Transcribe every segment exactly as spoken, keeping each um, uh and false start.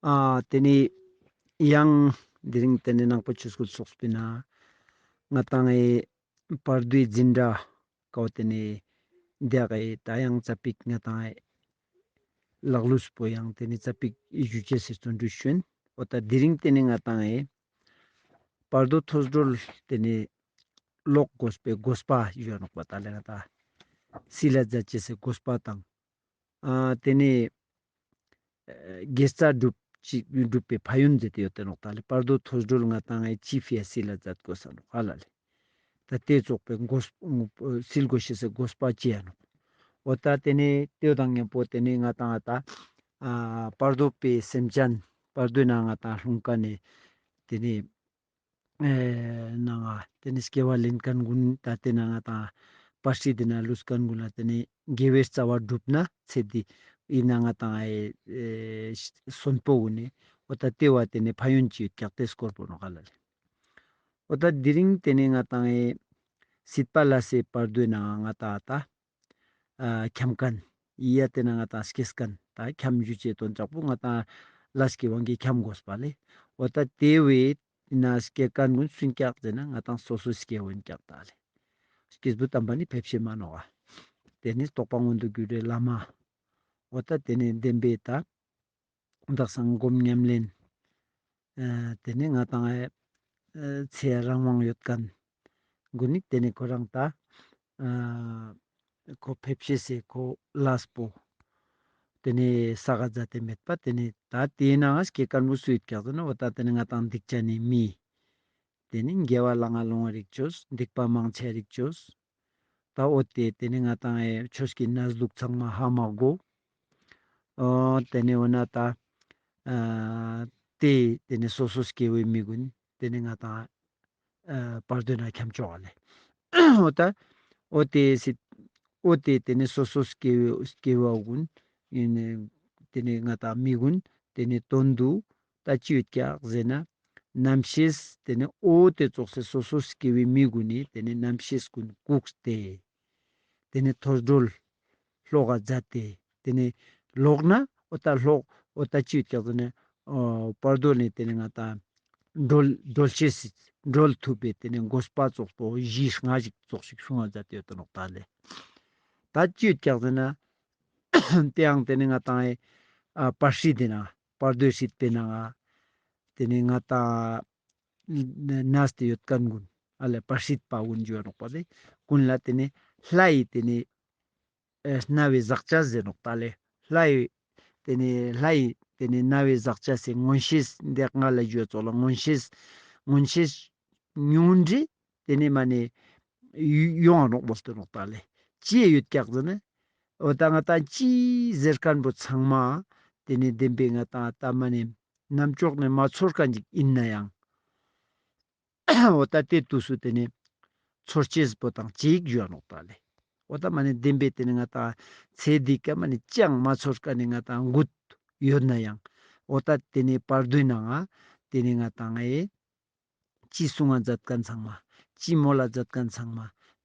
ཨ་ཏེ་ནེ་ཡང་དེ་རིང་ཏེ་ནེ་ནང་པ་ཆོས་སྐུལ་ཚོགས་པའི་ནང་ང་ཏང་ཨེ་བར་དོའི་འཛིན་གྲྭ་ཀའོ་ཏེ་ནེ་དེ་ཀའི་ད་ཡང་ཙ་པིག་ང་ཏང་ཨེ་ལག་ལུས་པོ་ཡང་ཏེ་ནེ་ཙ་པིག་ཞུ་ཅེས་སི་བརྩོན་འགྲུས་ཞུ་ཨིན། འོ་ད་དེ་རིང་ཏེ་ནེ་ང་ཏང་ཨེ་བར་དོ་ཐོས་གྲོལ་ཏེ་ནེ་ཀློག་དགོས་པའི་དགོས་པ་ཞུ་ནོག་པ། ད་ལེ་ང་ཏང་སིལ་ལ་མཛད་ཅེས་སི་དགོས་པ་དང་། ཨ་ཏེ་ནེ་ཨ་དགེ་རྩ་སྒྲུབ་ཅི་སྒྲུབ་པའི་ཕན་ཡོན་མཛད་དེ་ཡོད་དེ་ནོག། ད་ལེ་བར་དོ་ཐོས་གྲོལ་ང་ཏང་ཨེ་ཅི་ཕི་ཡ་སིལ་ལ་མཛད་དགོས་ས་ནོག་ཧ་ལ་ལེ། ད་ཏེ་ཙོགས་པའི་དགོས་སིལ་དགོས་ཤེས་སི་དགོས་པ་ཅི་ཡ་ནོག། འོ་ད་ཏེ་ནེ་ཏེའོ་དང་ཉམ་པོ་ཏེ་ནེ་ང་ཏང་ཨ་ད་ཨ་བར་དོ་པའི་སེམས་ཅན་བར་དོའི་ནང་ང་ཏང་ལྷུང་ཁན་ནི་ཏེ་ནེ་ཨེ་ནང་ང་ཏེ་ནེ་སྐྱེ་བ་ལེན་ཁན་གུན་ད་ཏེ་ནང་ང་ཏང་པར་སྲིད་དེ་ནང་ལུས་ཁན་གུན་ལ་ཏེ་ནེ་དགེ་བའི་རྩ་བ་བསྒྲུབ་ན་ཚེ་འདི་ཨི་ནང་ང་ཏང་ཨེ་ཨེ་སོན་པོ་གུན་ནི་འོ་ད་ཏེ་བ་ཏེ་ནེ་ཕན་ཡོན་ཅི་ཡོད་ཀྱག་ཏེ་སྐོར་པོ་ནོག་ཧ་ལ་ལེ། འོ་ད་དེ་རིང་ཏེ་ནེ་ང་ཏང་ཨེ་སྲིད་པ་ལ་སོགས་པའི་བར་དོའི་ནང་ང་ང་ཏང་ཨ་ད་ཨ་འཁྱམ་ཁན་ཡ་ཏེ་ནེ་ང་ཏང་སྐྱེས་ཁན་ད་འཁྱམ་ཞུ་ཅེས་དོན་དག་པོ་ང་ཏང་ལས་ཀྱི་དབང་གིས་འཁྱམ་དགོས་པ་ལེ། འོ་ད་ཏེ་བོའི་ནང་སྐྱེ་ཁན་གུན་སུ་ཨིན་ཀྱག་ཟེར་ན་ང་ཏང་སོ་སོའི་སྐྱེ་བོ་ཨིན་ཀྱག་ད་ལེ། སྐྱེས་བུ་དམ་པ་ནི་ཕེབས་ཤེས་མ་ནོག་པ། ཏེ་ནེ་རྟོགས་པ་མངོན་དུ་གྱུར་པའི་བླ་མ། འོ་ད་ཏེ་ནེ་བདེན་པའི་ད་དག་སང་སྒོམ་ཉམས་ལེན། ཨ་ཏེ་ནེ་ང་ཏང་ཨེ་ཨ་ཚེ་རང་དབང་ཡོད་ཁན་གུན་ནི་ཏེ་ནེ་ཁོ་རང་ད་ཨ་ཁོ་ཕེབས་ཤེས་སི་ཁོ་ལས་པོ་ཏེ་ནེ་ས་ག་ཛ་ཏེ་མེད་པ། ཏེ་ནེ་ད་ཏེའི་ནང་ང་སྐྱེ་ཁན་བོ་སུ་ཡོད་ཀྱག་ཟེར་ན་འོ་ད་ཏེ་ནེ་ང་ཏང་སྡིག་ཅན་ནི་མི་ཏེ་ནེ་དགེ་བ་ལ་ང་ལོང་བ་རིག་ཅོས་སྡིག་པ་མང་ཆེ་རིག་ཅོས། ད་འོ་ཏེ་ཏེ་ནེ་ང་ཏང་ཨེ་ཆོས་ཀྱི་གནས་ལུགས་ཚང་མ་ཧ་མ་གོ། འོ་ཏེ་ནེ་འོ་ན་ད་ཨ་ཏེ་ཏེ་ནེ་སོ་སོ་སྐྱེ་བོའི་མི་གུན་ཏེ་ནེ་ང་ཏང་ཨ་བར་དོའི་ནང་འཁྱམ་ཅོག་ལེ། འོ་ད་འོ་ཏེ་སི་འོ་ཏེ་ཏེ་ནེ་སོ་སོ་སྐྱེ་བོ་སྐྱེ་བོ་གུན་ཨིན་ཏེ་ནེ་ང་ཏང་མི་གུན་ཏེ་ནེ་དོན་དུ་ད་ཅི་ཡོད་ཀྱག་ཟེར་ན་རྣམ་ཤེས་ཏེ་ནེ་འོ་ཏེ་ཙོགས་སི་སོ་སོ་སྐྱེ་བོའི་མི་གུན་ནི་ཏེ་ནེ་རྣམ་ཤེས་གུན་བཀུག་སྟེ་ཏེ་ནེ་ཐོས་གྲོལ་ལོག་ག་མཛད་དེ་ཏེ་ནེ་ལོག་ན་འོ་ད་ལོག་འོ་ད་ཅི་ཡོད་ཀྱག་ཟེར་ན་འོ་བར་དོ་ནེ་ཏེ་ནེ་ང་ཏང་གྲོལ་གྲོལ་ཤེས་སི་གྲོལ་ཐུབ་པའི་ཏེ་ནེ་དགོས་པ་ཙོགས་པོ་གཞི་ལྔ་ཞིག་ཙོགས་ཤིག་གསུང་ང་མཛད་དེ་ཡོད་དེ་ནོག་ད་ལེ། ད་ཅི་ཡོད་ཀྱག་ཟེར་ན་ཏེ་ཡང་ཏེ་ནེ་ང་ཏང་ཨེ་ཨ་པར་སྲིད་དེ་ནང་བར་དོའི་སྲིད་པའི་ནང་ང་ཏེ་ནེ་ང་ཏང་གནས་ཏེ་ཡོད་ཁན་གུན་ཨ་ལེ་པར་སྲིད་པ་གུན་ཞུ་ནོག་པ་ལེ། གུན་ལ་ཏེ་ནེ་ལྷའི་ཏེ་ནེ་ཨེ་རྣ་བའི་ཟག་བཅས་ཟེར་ནོག་ད་ལེ། ལྷའི་ཏེ་ནེ་ལྷའི་ཏེ་ནེ་རྣ་བའི་ཟག་བཅས་སི་མངོན་ཤེས་འདི་ང་ལ་ཞུ་ཙོགས་ལ་མངོན་ཤེས་མངོན་ཤེས་ཉུང་འདྲི་ཏེ་ནེ་མ་ནེ་ཡོང་ང་ནོག་མོལ་ཏེ་ནོག་ད་ལེ། ཅི་ཡོད་ཀྱག་ཟེར་ན་འོ་ད་ང་ཏང་ཅི་ཟེར་ཁན་བོ་ཚང་མ་ཏེ་ནེ་བདེན་པའི་ང་ཏང་ད་མ་ནེ་རྣམ་ཅོག་ནེ་མ་ཚོར་ཁན་ཅིག་ཨིན་ནའང་འོ་ད་ཏེ་དུས་སུ་ཏེ་ནེ་ཚོར་ཅེས་པོ་དང་ཅིག་ཞུ་ནོག་ད་ལེ། འོ་ད་མ་ནེ་བདེན་པའི་ཏེ་ནེ་ང་ཏང་ཚེ་འདི་ཀ་མ་ནེ་ཅང་མ་ཚོར་ཁན་ནི་ང་ཏང་གུད་ཡོད་ནའང་འོ་ད་ཏེ་ནེ་བར་དོའི་ནང་ང་ཏེ་ནེ་ང་ཏང་ཨེ་ཅི་གསུང་ང་མཛད་ཁན་ཚང་མ་ཅི་མོལ་ལ་མཛད་ཁན་ཚང་མ་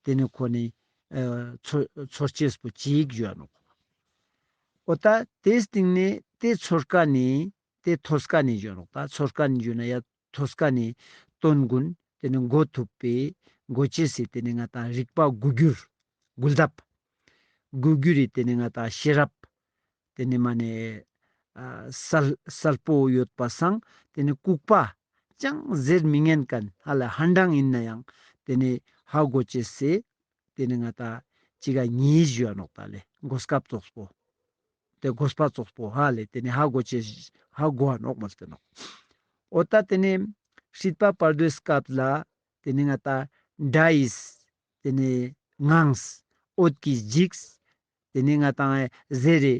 ཏེ་ནེ་ཁོ་ནི་ཨ་ཚོ་ཚོར་ཅེས་པོ་ཅིག་ཞུ་ནོག། འོ་ད་ཏེའི་སྟིང་ནེ་ཏེ་ཚོར་ཁན་ནི་ཏེ་ཐོས་ཁན་ནི་ཞུ་ནོག། ད་ཚོར་ཁན་ནི་ཞུ་ན་ཡ་ཐོས་ཁན་ནི་དོན་གུན་ཏེ་ནེ་གོ་ཐུབ་པའི་གོ་ཅེས་སི་ཏེ་ནེ་ང་ཏང་རིག་པ་གུ་གྱུར་གུལ་དབ་གུ་གྱུར་རི་ཏེ་ནེ་ང་ཏང་ཤེས་རབ་ཏེ་ནེ་མ་ནེ་ཨ་སལ་སལ་པོ་ཡོད་པ་སང་ཏེ་ནེ་ལྐུགས་པ་ཅང་ཟེར་མི་ཉན་ཁན་ཧ་ལ་ཧན་ཏང་ཨིན་ནའང་ཏེ་ནེ་ཧ་གོ་ཅེས་སི་ཏེ་ནེ་ང་ཏང་ཅི་ག་ཉིས་ཞུ་ནོག་ད་ལེ། གོ་སྐབས་ཙོགས་པོ། ཏེ་གོ་སྐབས་ཙོགས་པོ་ཧ་ལེ་ཏེ་ནེ་ཧ་གོ་ཅེས་ཧ་གོ་ནོག་མོལ་ཏེ་ནོག། འོ་ད་ཏེ་ནེ་སྲིད་པ་བར་དོའི་སྐབས་ལ་ཏེ་ནེ་ང་ཏང་དགྲ་ཡིས་ཏེ་ནེ་ངངས། འོད་ཀྱིས་འཇིགས། ཏེ་ནེ་ང་ཏང་ཟེར་རེ་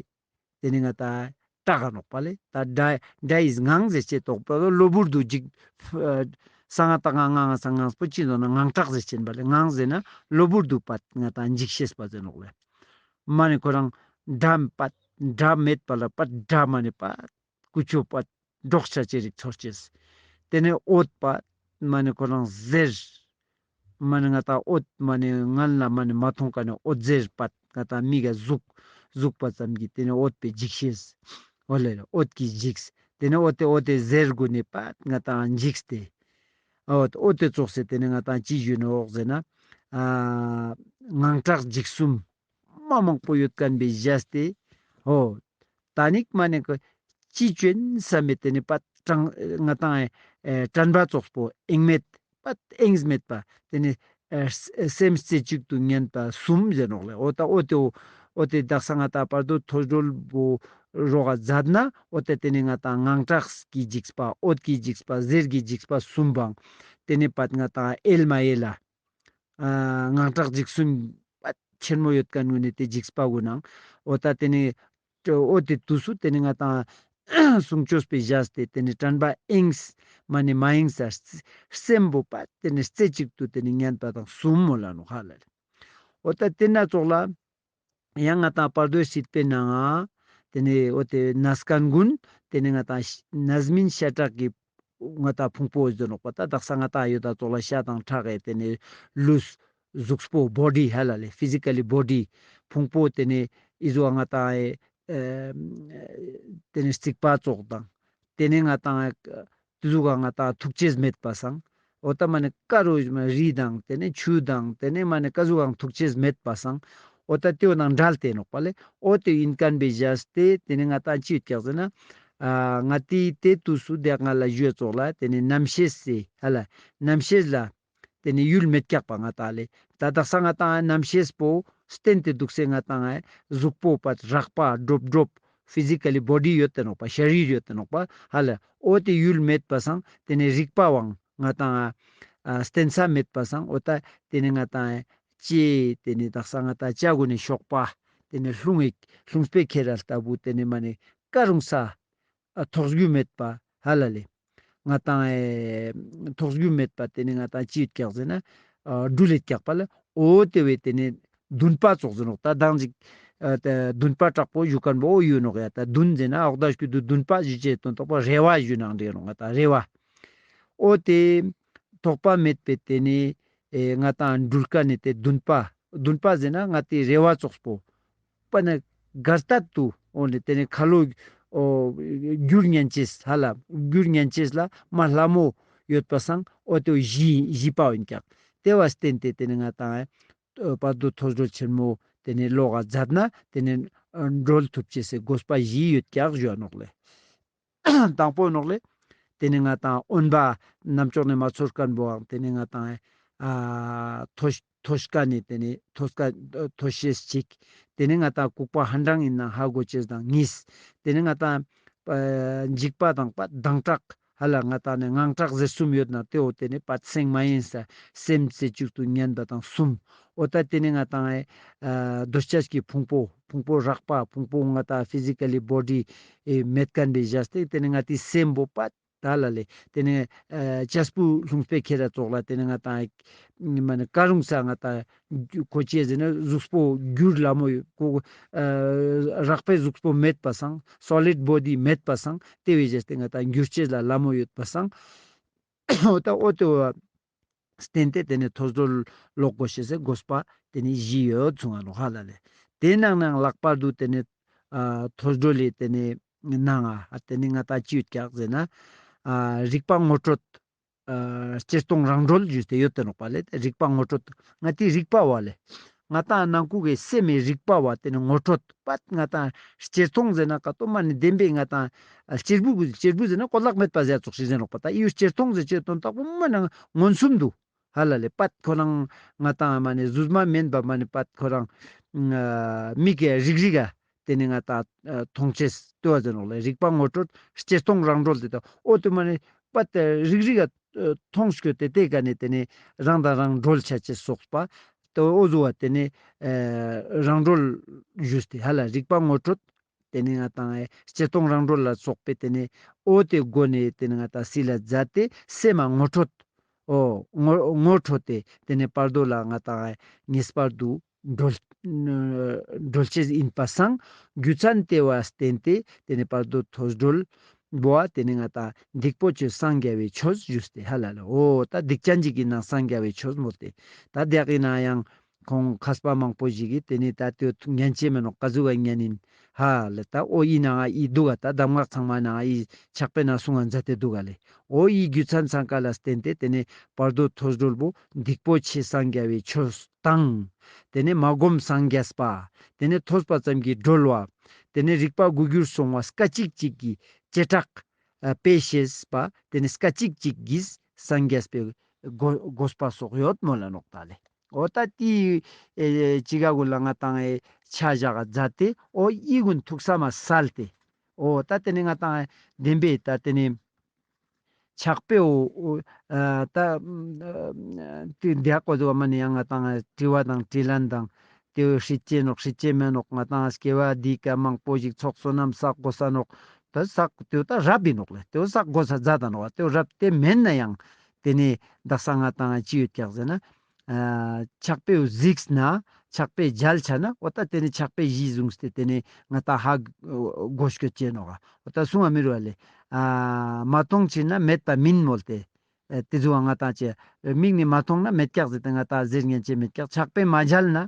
ཏེ་ནེ་ང་ཏང་སྐྲག་ག་ནོག་པ་ལེ། ད་དགྲ་དགྲ་ཡིས་ངང་ཟེར་ཅེས་དོག་པ་གློ་བུར་དུ་འཇིགས། ཨ་སང་ང་ཏང་ང་ང་ང་སང་ངང་པོ་ཅི་ཟེར་ན་ངང་སྐྲག་ཟེར་ཅེན་པ་ལེ། ངང་ཟེར་ན་གློ་བུར་དུ་པ་ང་ཏང་འཇིགས་ཤེས་པ་ཟེར་ནོག་ལེ། མ་ནེ་ཁོ་རང་དགྲ་པ་དགྲ་མེད་པ་ལ་པ་དགྲ་མ་ནེ་པ་ཀུ་ཅོ་པ་འདྲོག་ཆ་ཅེས་རིག་ཚོར་ཅེས། ཏེ་ནེ་འོད་པ་མ་ནེ་ཁོ་རང་ཟེར། མ་ནེ་ང་ཏང་འོད་མ་ནེ་ངན་ལ་མ་ནེ་མ་མཐོང་ཁན་ནི་འོད་ཟེར་པ་ང་ཏང་མིག་ག་ཟུག་ཟུག་པ་ཙམ་གྱི་ཏེ་ནེ་འོད་པའི་འཇིགས་ཤེས། འོ་ལེ་ལེ་འོད་ཀྱིས་འཇིགས། ཏེ་ནེ་འོ་ཏེ་འོ་ཏེ་ཟེར་གུན་ནི་པ་ང་ཏང་འཇིགས་ཏེ། འོ་འོ་ཏེ་ཙོགས་སེ་ཏེ་ནེ་ང་ཏང་ཅི་ཞུ་ནོག་ཟེར་ན། ཨ་དངངས་སྐྲག་འཇིགས་གསུམ་མ་མང་པོ་ཡོད་ཁན་བོའེ་ཞག་སྟེ། འོ་ཏ་ནིག་མ་ནེ་ཀ་ཅི་ཅོ་ཨིན་སམ་མེད་ཏེ་ནེ་པ་དྲན་ང་ཏང་ཨེ་དྲན་པ་ཙོགས་པོ་ཨེང་མེད་པ་ཨེང་མེད་པ་ཏེ་ནེ་ཨེ་སེམས་རྩེ་གཅིག་ཏུ་ཉན་པ་གསུམ་ཟེར་ནོག་ལེ། འོ་ཏ་འོ་ཏེ་འོ་འོ་ཏེ་དག་ས་ང་ཏང་བར་དོ་ཐོས་གྲོལ་བོ་རོག་ག་མཛད་ན་འོ་ཏ་ཏེ་ནེ་ང་ཏང་དངངས་སྐྲག་གི་འཇིགས་པ་འོད་ཀྱི་འཇིགས་པ་ཟེར་གྱི་འཇིགས་པ་གསུམ་པའང་ཏེ་ནེ་པ་ང་ཏང་ཨེལ་མ་ཨེལ་ལ། ཨ་དངངས་སྐྲག་འཇིགས་གསུམ་པ་ཆེན་མོ་ཡོད་ཁན་གུན་ནི་ཏེ་འཇིགས་པ་གུན་ནང་འོ་ཏ་ཏེ་ནེ་འོ་ཏེ་དུས་སུ་ཏེ་ནེ་ང་ཏང་གསུང་ཆོས་པོའེ་ཞག་སྟེ་ཏེ་ནེ་དྲན་པ་ཨེང་མ་ནེ་མ་ཨེང་ས་སེམས་པོ་པ་ཏེ་ནེ་རྩེ་གཅིག་ཏུ་ཏེ་ནེ་ཉན་པ་དང་གསུམ་མོལ་ལ་ནོག་ཧ་ལ་ལེ། འོ་ཏ་ཏེ་ན་ཙོགས་ལ་ཡང་ང་ཏང་བར་དོའི་སྲིད་པའི་ནང་ང་ཏེ་ནེ་འོ་ཏེ་ན་སྐན་གུན་ཏེ་ནེ་ང་ཏང་རྣམ་སྨིན་ཤ་ཁྲག་གི་ང་ཏང་ཕུང་པོ་ཟེར་ནོག་པ། ཏ་དག་ས་ང་ཏང་ཡོད་ད་ཙོགས་ལ་ཤ་དང་ཁྲག་གི་ཏེ་ནེ་ལུས་གཟུགས་པོ་བོ་ཌི་ཧ་ལ་ལེ་ཕི་ཟི་ཀ་ལི་བོ་ཌི་ཕུང་པོ་ཏེ་ནེ་ཨི་ཟུག་ང་ཏང་ཨེ་ཏེ་ནེ་རྩིག་པ་ཙོགས་དང་ཏེ་ནེ་ང་ཏང་ཨེ་ཏེ་ཟུག་ག་ང་ཏང་ཐུག་ཅེས་མེད་པ་སང་། འོ་ཏ་མ་ནེ་ཀ་རུ་མ་རི་དང་ཏེ་ནེ་ཆུ་དང་ཏེ་ནེ་མ་ནེ་ཀ་ཟུག་གང་ཐུག་ཅེས་མེད་པ་སང་། འོ་ཏ་ཏེའོ་ནང་འབྲལ་ཏེ་ནོག་པ་ལེ། འོ་ཏེ་ཨིན་ཁན་བོའེ་ཞག་སྟེ་ཏེ་ནེ་ང་ཏང་ཅི་ཡོད་ཀྱག་ཟེར་ན། ཨ་ང་ཏི་ཏེ་དུས་སུ་ཏེ་ང་ལ་ཞུ་ཡ་ཙོགས་ལ་ཏེ་ནེ་རྣམ་ཤེས་སི་ཧ་ལ་རྣམ་ཤེས་ལ་ཏེ་ནེ་ཡུལ་མེད་ཀྱག་པ་ང་ཏང་ལེ། ཏ་དག་ས་ང་ཏང་རྣམ་ཤེས་པོ་བརྟེན་ཏེ་དུག་སེ་ང་ཏང་ཨེ་གཟུགས་པོ་པ་རགས་པ་གྲོབ་གྲོབ་ཕི་ཟི་ཀ་ལི་བོ་ཌི་ཡོད་ཏེ་ནོག་པ། ཤ་རིར་ཡོད་ཏེ་ནོག་པ་ཧ་ལ། འོ་ཏེ་ཡུལ་མེད་པ་སང་ཏེ་ནེ་རིག་པ་བོའང་ང་ཏང་ཨ་བརྟེན་ས་མེད་པ་སང་འོ་ཏ་ཏེ་ནེ་ང་ཏང་ཨེ་ཅི་ཏེ་ནེ་དག་ས་ང་ཏང་ཅ་གུན་ནི་ཤོག་པ་ཏེ་ནེ་ལྷུང་ངེ་ལྷུང་སྤེ་ཁེ་ར་ལྟ་བུ་ཏེ་ནེ་མ་ནེ་ཀ་རུང་ས་ཨ་ཐོགས་རྒྱུ་མེད་པ་ཧ་ལ་ལེ། ང་ཏང་ཨེ་ཐོགས་རྒྱུ་མེད་པ་ཏེ་ནེ་ང་ཏང་ཅི་ཡོད་ཀྱག་ཟེར་ན་ཨ་འགྲུལ་ཡོད་ཀྱག་པ་ལེ། འོ་ཏེ་བོའེ་ཏེ་ནེ་འདུན་པ་ཙོགས་ཟེར་ནོག། ཏ་དང་ཅིག་ཨ་ཏ་འདུན་པ་དྲག་པོ་ཞུ་ཁན་བོ་ཡོད་ནོག་ཡ། ཏ་འདུན་ཟེར་ན་འོག་ཏ་སྐྱིད་དུ་འདུན་པ་ཞུ་ཅེས་དོན་དག་པོ་རེ་བ་ཞུ་ནང་འདྲེ་ནོག་ང་ཏང་རེ་བ། འོ་ཏེ་ཐོགས་པ་མེད་པའི་ཏེ་ནེ་ཨེ་ང་ཏང་འགྲུལ་ཀ་ནེ་ཏེ་འདུན་པ་འདུན་པ་ཟེར་ན་ང་ཏི་རེ་བ་ཙོགས་པོ། པ་ནེ་གར་ཏད་དུ་འོ་ནེ་ཏེ་ནེ་ཁ་ལོ་འོ་གྱུར་ཉན་ཅེས་ཧ་ལ་གྱུར་ཉན་ཅེས་ལ་མ་ལྷ་མོ་ཡོད་པ་སང་འོ་ཏེ་བཞི་བཞི་པ་ཨིན་ཀྱག། ཏེ་བ་བརྟེན་ཏེ་ཏེ་ནེ་ང་ཏང་ཨེ་བར་དོ་ཐོས་གྲོལ་ཆེན་མོ་ཏེ་ནེ་ལོག་ག་མཛད་ན་ཏེ་ནེ་གྲོལ་ཐུབ་ཅེས་སི་དགོས་པ་བཞི་ཡོད་ཀྱག་ཞུ་བ་ནོག་ལེ། དང་པོ་ནོག་ལེ། ཏེ་ནེ་ང་ཏང་དབེན་པ་རྣམ་ཅོག་ནེ་མ་ཚོར་ཁན་བོའང་ཏེ་ནེ་ང་ཏང་ཨ་ཐོས་ཐོས་ཀ་ནེ་ཏེ་ནེ་ཐོས་ཀ་ཐོས་ཤེས་ཅིག། ཏེ་ནེ་ང་ཏང་ལྐུགས་པ་ཧ་འདྲ་ཨིན་ན་ཧ་གོ་ཅེས་དང་གཉིས། ཏེ་ནེ་ང་ཏང་ཨ་འཇིགས་པ་དང་པ་སྡང་སྐྲག་ཧ་ལ་ང་ཏང་ནེ་དངངས་སྐྲག་ཟེར་གསུམ་ཡོད་ན་ཏེའོ་ཏེ་ནེ་པ་སེང་མ་ཨིན་ས་སེམས་རྩེ་གཅིག་ཏུ་ཉན་པ་དང་གསུམ། འོ་ཏ་ཏེ་ནེ་ང་ཏང་ཨེ་ཨ་འདོད་ཆགས་ཀྱི་ཕུང་པོ་ཕུང་པོ་རགས་པ་ཕུང་པོ་ང་ཏང་ཕི་ཟི་ཀ་ལི་བོ་ཌི་ཨེ་མེད་ཁན་བོའེ་ཞག་སྟེ་ཏེ་ནེ་ང་ཏི་སེམས་པོ་པ་ཏ་ལ་ལེ། ཏེ་ནེ་ཨ་ཅས་པུ་ལྷུང་སྤེ་ཁེ་ར་ཙོགས་ལ་ཏེ་ནེ་ང་ཏང་མ་ནེ་ཀ་རུང་ས་ང་ཏང་ཁོ་ཅི་ཟེར་ན་གཟུགས་པོ་གྱུར་ལ་མོ་ཡོད་ཁོ་ཨ་རགས་པའི་གཟུགས་པོ་མེད་པ་སང་སོ་ལིཌ་བོ་ཌི་མེད་པ་སང་ཏེ་བོའེ་ཞག་སྟེ་ང་ཏང་གྱུར་ཅེས་ལ་ལ་མོ་ཡོད་པ་སང་འོ་ཏ་འོ་ཏེ་བ་བརྟེན་ཏེ་ཏེ་ནེ་ཐོས་གྲོལ་ལོག་གོ་ཤེས་སི་དགོས་པ་ཏེ་ནེ་བཞི་ཡོད་ཚུགས་ང་ནོག་ཧ་ལ་ལེ། ཏེ་ནང་ནེ་ལྷག་པར་དུ་ཏེ་ནེ་ཨ་ཐོས་གྲོལ་ལི་ཏེ་ནེ་ནང་ང་ཨ་ཏེ་ནེ་ང་ཏང་ཅི་ཡོད་ཀྱག་ཟེར་ན་ཨ་རིག་པ་ངོ་སྤྲོད་ཨ་སྤྱིར་བཏང་རང་གྲོལ་ཞུས་ཏེ་ཡོད་དེ་ནོག་པ་ལེ། རིག་པ་ངོ་སྤྲོད་ང་ཏི་རིག་པ་བ་ལེ། ང་ཏང་ནང་ཁུག་གི་སེམས་མི་རིག་པ་བ་ཏེ་ནེ་ངོ་སྤྲོད་པ་ང་ཏང་སྤྱིར་བཏང་ཟེར་ན་ཀ་ཏོ་མ་ནེ་བདེན་པའི་ང་ཏང་གཅེར་བུ་གཅེར་བུ་ཟེར་ན་གོ་ལག་མེད་པ་ཟེར་ཙོགས་ཤིག་ཟེར་ནོག་པ། ཏ་ཡུལ་སྤྱིར་བཏང་ཟེར་ཅེས་དོན་དག་པོ་མ་ནེ་མངོན་སུམ་དུ་ཧ་ལ་ལེ་པད་ཁོ་རང་ང་ཏང་མ་ནེ་རྫུས་མ་མེན་པ་མ་ནེ་པད་ཁོ་རང་ཨ་མིག་གི་རིག་རིག་ག་ཏེ་ནེ་ང་ཏང་ཨ་མཐོང་ཅེས་ཏེ་བ་ཟེར་ནོག་ལེ། རིག་པ་ངོ་སྤྲོད་སྤྱིར་བཏང་རང་གྲོལ་ཏེ་ཏོ་འོ་ཏེ་མ་ནེ་པད་རིག་རིག་ག་མཐོང་སྐྱོད་དེ་ཏེ་ཀ་ནེ་ཏེ་ནེ་རང་དང་རང་གྲོལ་ཆ་ཅེས་སོགས་པ་ཏེ་འོ་ཟུག་བ་ཏེ་ནེ་ཨ་རང་གྲོལ་ཞུས་ཏེ་ཧ་ལ་རིག་པ་ངོ་སྤྲོད་ཏེ་ནེ་ང་ཏང་ཨེ་སྤྱིར་བཏང་རང་གྲོལ་ལ་སོགས་པའི་ཏེ་ནེ་འོ་ཏེ་སྒོ་ནེ་ཏེ་ནེ་ང་ཏང་སི་ལ་མཛད་དེ་སེམས་མ་ངོ་འཕྲོད། འོ་ངོ་ངོ་འཕྲོད་དེ་ཏེ་ནེ་བར་དོ་ལ་ང་ཏང་ཨེ་ངེས་པར་དུ་གྲོལ་གྲོལ་ཅེས་ཨིན་པ་སང་རྒྱུ་མཚན་ཏེ་བ་བརྟེན་ཏེ་ཏེ་ནེ་བར་དོ་ཐོས་གྲོལ་བོ་ཏེ་ནེ་ང་ཏང་སྡིག་པོ་ཆེ་སངས་རྒྱ་བའི་ཆོས་ཞུས་ཏེ་ཧ་ལ་ལེ། འོ་ཏ་སྡིག་ཅན་ཅིག་གི་ནང་སངས་རྒྱ་བའི་ཆོས་མོལ་ཏེ་ཏ་དེ་ཡག་ཨིན་ན་ཡང་ཁོང་མཁས་པ་མང་པོ་ཞིག་གི་ཏེ་ནེ་ཏ་ཏེ་ཉན་ཅེས་མེན་ནོག་ཀ་ཟུག་ག་ཉན་ཨིན། ཧ་ལེ་ད་འོ་ཨི་ནང་ང་ཨི་འདུག་ག། ད་གདམས་ངག་ཚང་མ་ནང་ང་ཨི་ཕྱག་དཔེ་ནང་གསུང་ང་མཛད་དེ་འདུག་ག་ལེ། འོ་ཨི་རྒྱུ་མཚན་ཚང་ཀ་ལ་བརྟེན་ཏེ་དེ་ནས་བར་དོ་ཐོས་གྲོལ་བོ་སྡིག་པོ་ཆེ་སངས་རྒྱ་བའི་ཆོས་དང་། དེ་ནས་མ་བསྒོམས་སངས་རྒྱས་པ། དེ་ནས་ཐོས་པ་ཙམ་གྱིས་གྲོལ་བ། དེ་ནས་རིག་པ་དགུ་འགྱུར་སོང་བ་སྐད་ཅིག་གཅིག་གིས་བྱེ་བྲག་ཨ་དཔེ་ཤེས་པ། དེ་ནས་སྐད་ཅིག་གཅིག་གིས་སངས་རྒྱས་པའི་གོ་དགོས་པ་སོགས་ཡོད་མོལ་ལ་ནོག་ད་ལེ། འོ་ད་ཏི་ཨེ་ཅི་ག་གུ་ལ་ང་ཏང་ཨེ་ཆ་བཞག་མཛད་དེ་འོ་ཨི་གུན་ཐུགས་ས་མ་སལ་ཏེ། འོ་ད་དེ་ནས་ང་ཏང་ཨེ་བདེན་པའི་ད་དེ་ནས་ཕྱག་དཔེའོ། ཨ་ད་ཏི་འདི་ཧ་གོ་དུ་བ་མ་ནི་ཡང་ང་ཏང་ཨེ་དྲི་བ་དང་དྲིས་ལན་དང་ཏེའོ་ཧྲིལ་ཅེ་ནོག་ཧྲིལ་ཅེ་མེ་ནོག། ང་ཏང་སྐྱེ་བ་འདི་ཀ་མང་པོ་ཞིག་ཚོགས་བསོད་ནམས་བསགས་དགོས་ས་ནོག། ད་བསགས་ཏེའོ་ད་རབ་ཨིན་ནོག་ལེ། ཏེའོ་བསགས་དགོས་ས་མཛད་ད་ནོག། ཏེའོ་རབ་ཏེ་མེན་ན་ཡང་དེ་ནས་དག་ས་ང་ཏང་ཅི་ཡོད་ཀྱག་ཟེར་ན། ཨ་ཕྱག་དཔེའོ་གཟིགས་ན་ཕྱག་དཔེ་མཇལ་ཆ་ན་འོ་ད་དེ་ནས་ཕྱག་དཔེ་གཞི་བཟུང་སྟེ་དེ་ནས་ང་ཏང་ཧ་གོ་སྐྱོད་ཅེ་ནོག། འོ་ད་གསུང་བ་མི་རུ་བ་ལེ། ཨ་མ་མཐོང་ཅེ་ན་མེད་པ་མིན་མོལ་ཏེ། ཨ་ཏེ་ཟུག་ང་ཏང་ཅེ་མིག་ནས་མ་མཐོང་ན་མེད་ཀྱག་ཟེར་ཏེ་ང་ཏང་ཟེར་ཉན་ཅེ་མེད་ཀྱག། ཕྱག་དཔེ་མ་མཇལ་ན་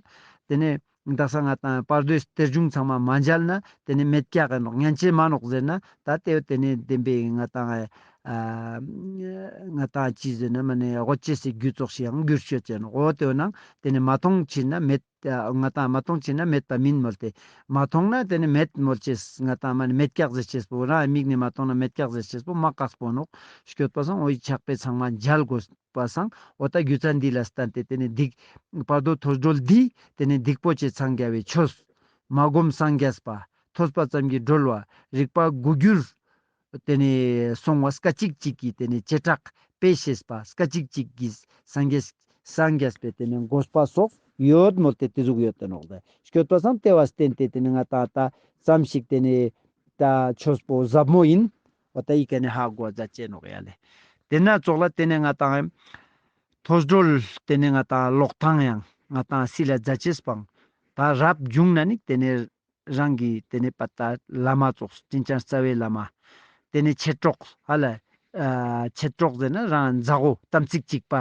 དེ་ནས་དག་ས་ང་ཏང་བར་དོའི་གཏེར་གཞུང་ཚང་མ་མ་མཇལ་ན་དེ་ནས་མེད་ཀྱག་ནོག། ཉན་ཅེ་མ་ནོག་ཟེར་ན་ད་ཏེ་དེ་ནས་བདེན་པའི་ང་ཏང་ཨ་ང་ཏང་ཅི་ཟེར་ན་མ་ནས་དགོས་ཅེས་སི་རྒྱུ་ཙོགས་ཤིག་ཡང་འགྱུར་ཆོད་ཅེ་ནོག། འོ་ཏེའོ་ནང་དེ་ནས་མ་མཐོང་ཅེ་ན་མེད། ང་ཏང་མ་མཐོང་ཅེ་ན་མེད་པ་མིན་མོལ་ཏེ། མ་མཐོང་ན་དེ་ནས་མེད་མོལ་ཅེས་ང་ཏང་མ་ནས་མེད་ཀྱག་ཟེར་ཅེས་པོ་རང་མིག་ནས་མ་མཐོང་ན་མེད་ཀྱག་ཟེར་ཅེས་པོ་མ་དཀགས་པོ་ནོག། སྐྱོད་པ་སང་འོ་ཡི་ཕྱག་དཔེ་ཚང་མ་མཇལ་དགོས་པ་སང་འོ་ད་རྒྱུ་མཚན་འདི་ལ་བརྟེན་ཏེ་དེ་ནས་སྡིག་བར་དོ་ཐོས་གྲོལ་འདི་དེ་ནས་སྡིག་པོ་ཆེ་སངས་རྒྱ་བའི་ཆོས། མ་བསྒོམས་སངས་རྒྱས་པ། ཐོས་པ་ཙམ་གྱིས་གྲོལ་བ། རིག་པ་དགུ་འགྱུར་དེ་ནས་སོང་བ་སྐད་ཅིག་གཅིག་གིས་དེ་ནས་བྱེ་བྲག་དཔེ་ཤེས་པ། སྐད་ཅིག་གཅིག་གིས་སངས་རྒྱས་སངས་རྒྱས་པའི་དེ་ནས་དགོས་པ་སོགས་ཡོད་མོལ་ཏེ་ཏེ་ཟུག་ཡོད་དེ་ནོག། དེ་སྐྱོད་པ་སང་ཏེ་བ་བརྟེན་ཏེ་དེ་ནས་ང་ཏང་ད་ཙམ་ཞིག་དེ་ནས་ད་ཆོས་པོ་ཟབ་མོ་ཨིན། འོ་ད་ཡི་ཀ་ནས་ཧ་གོ་མཛད་ཅེ་ནོག་ཡ་ལེ། དེ་ན་ཙོགས་ལ་དེ་ནས་ང་ཏང་ཐོས་གྲོལ་དེ་ནས་ང་ཏང་ཀློག་སྟངས་ཡང་ང་ཏང་སིལ་ལ་མཛད་ཅེས་པང་ད་རབ་བྱུང་ན་ནི་དེ་ནས་རང་གི་དེ་ནས་པ་ད་བླ་མ་ཙོགས་ཅིན་ཅང་རྩ་བའི་བླ་མ། དེ་ནས་མཆེད་གྲོགས་ཧ་ལ་ཨ་མཆེད་གྲོགས་ཟེར་ན་རང་མཛའ་བོ་དམ་ཚིག་གཅིག་པ་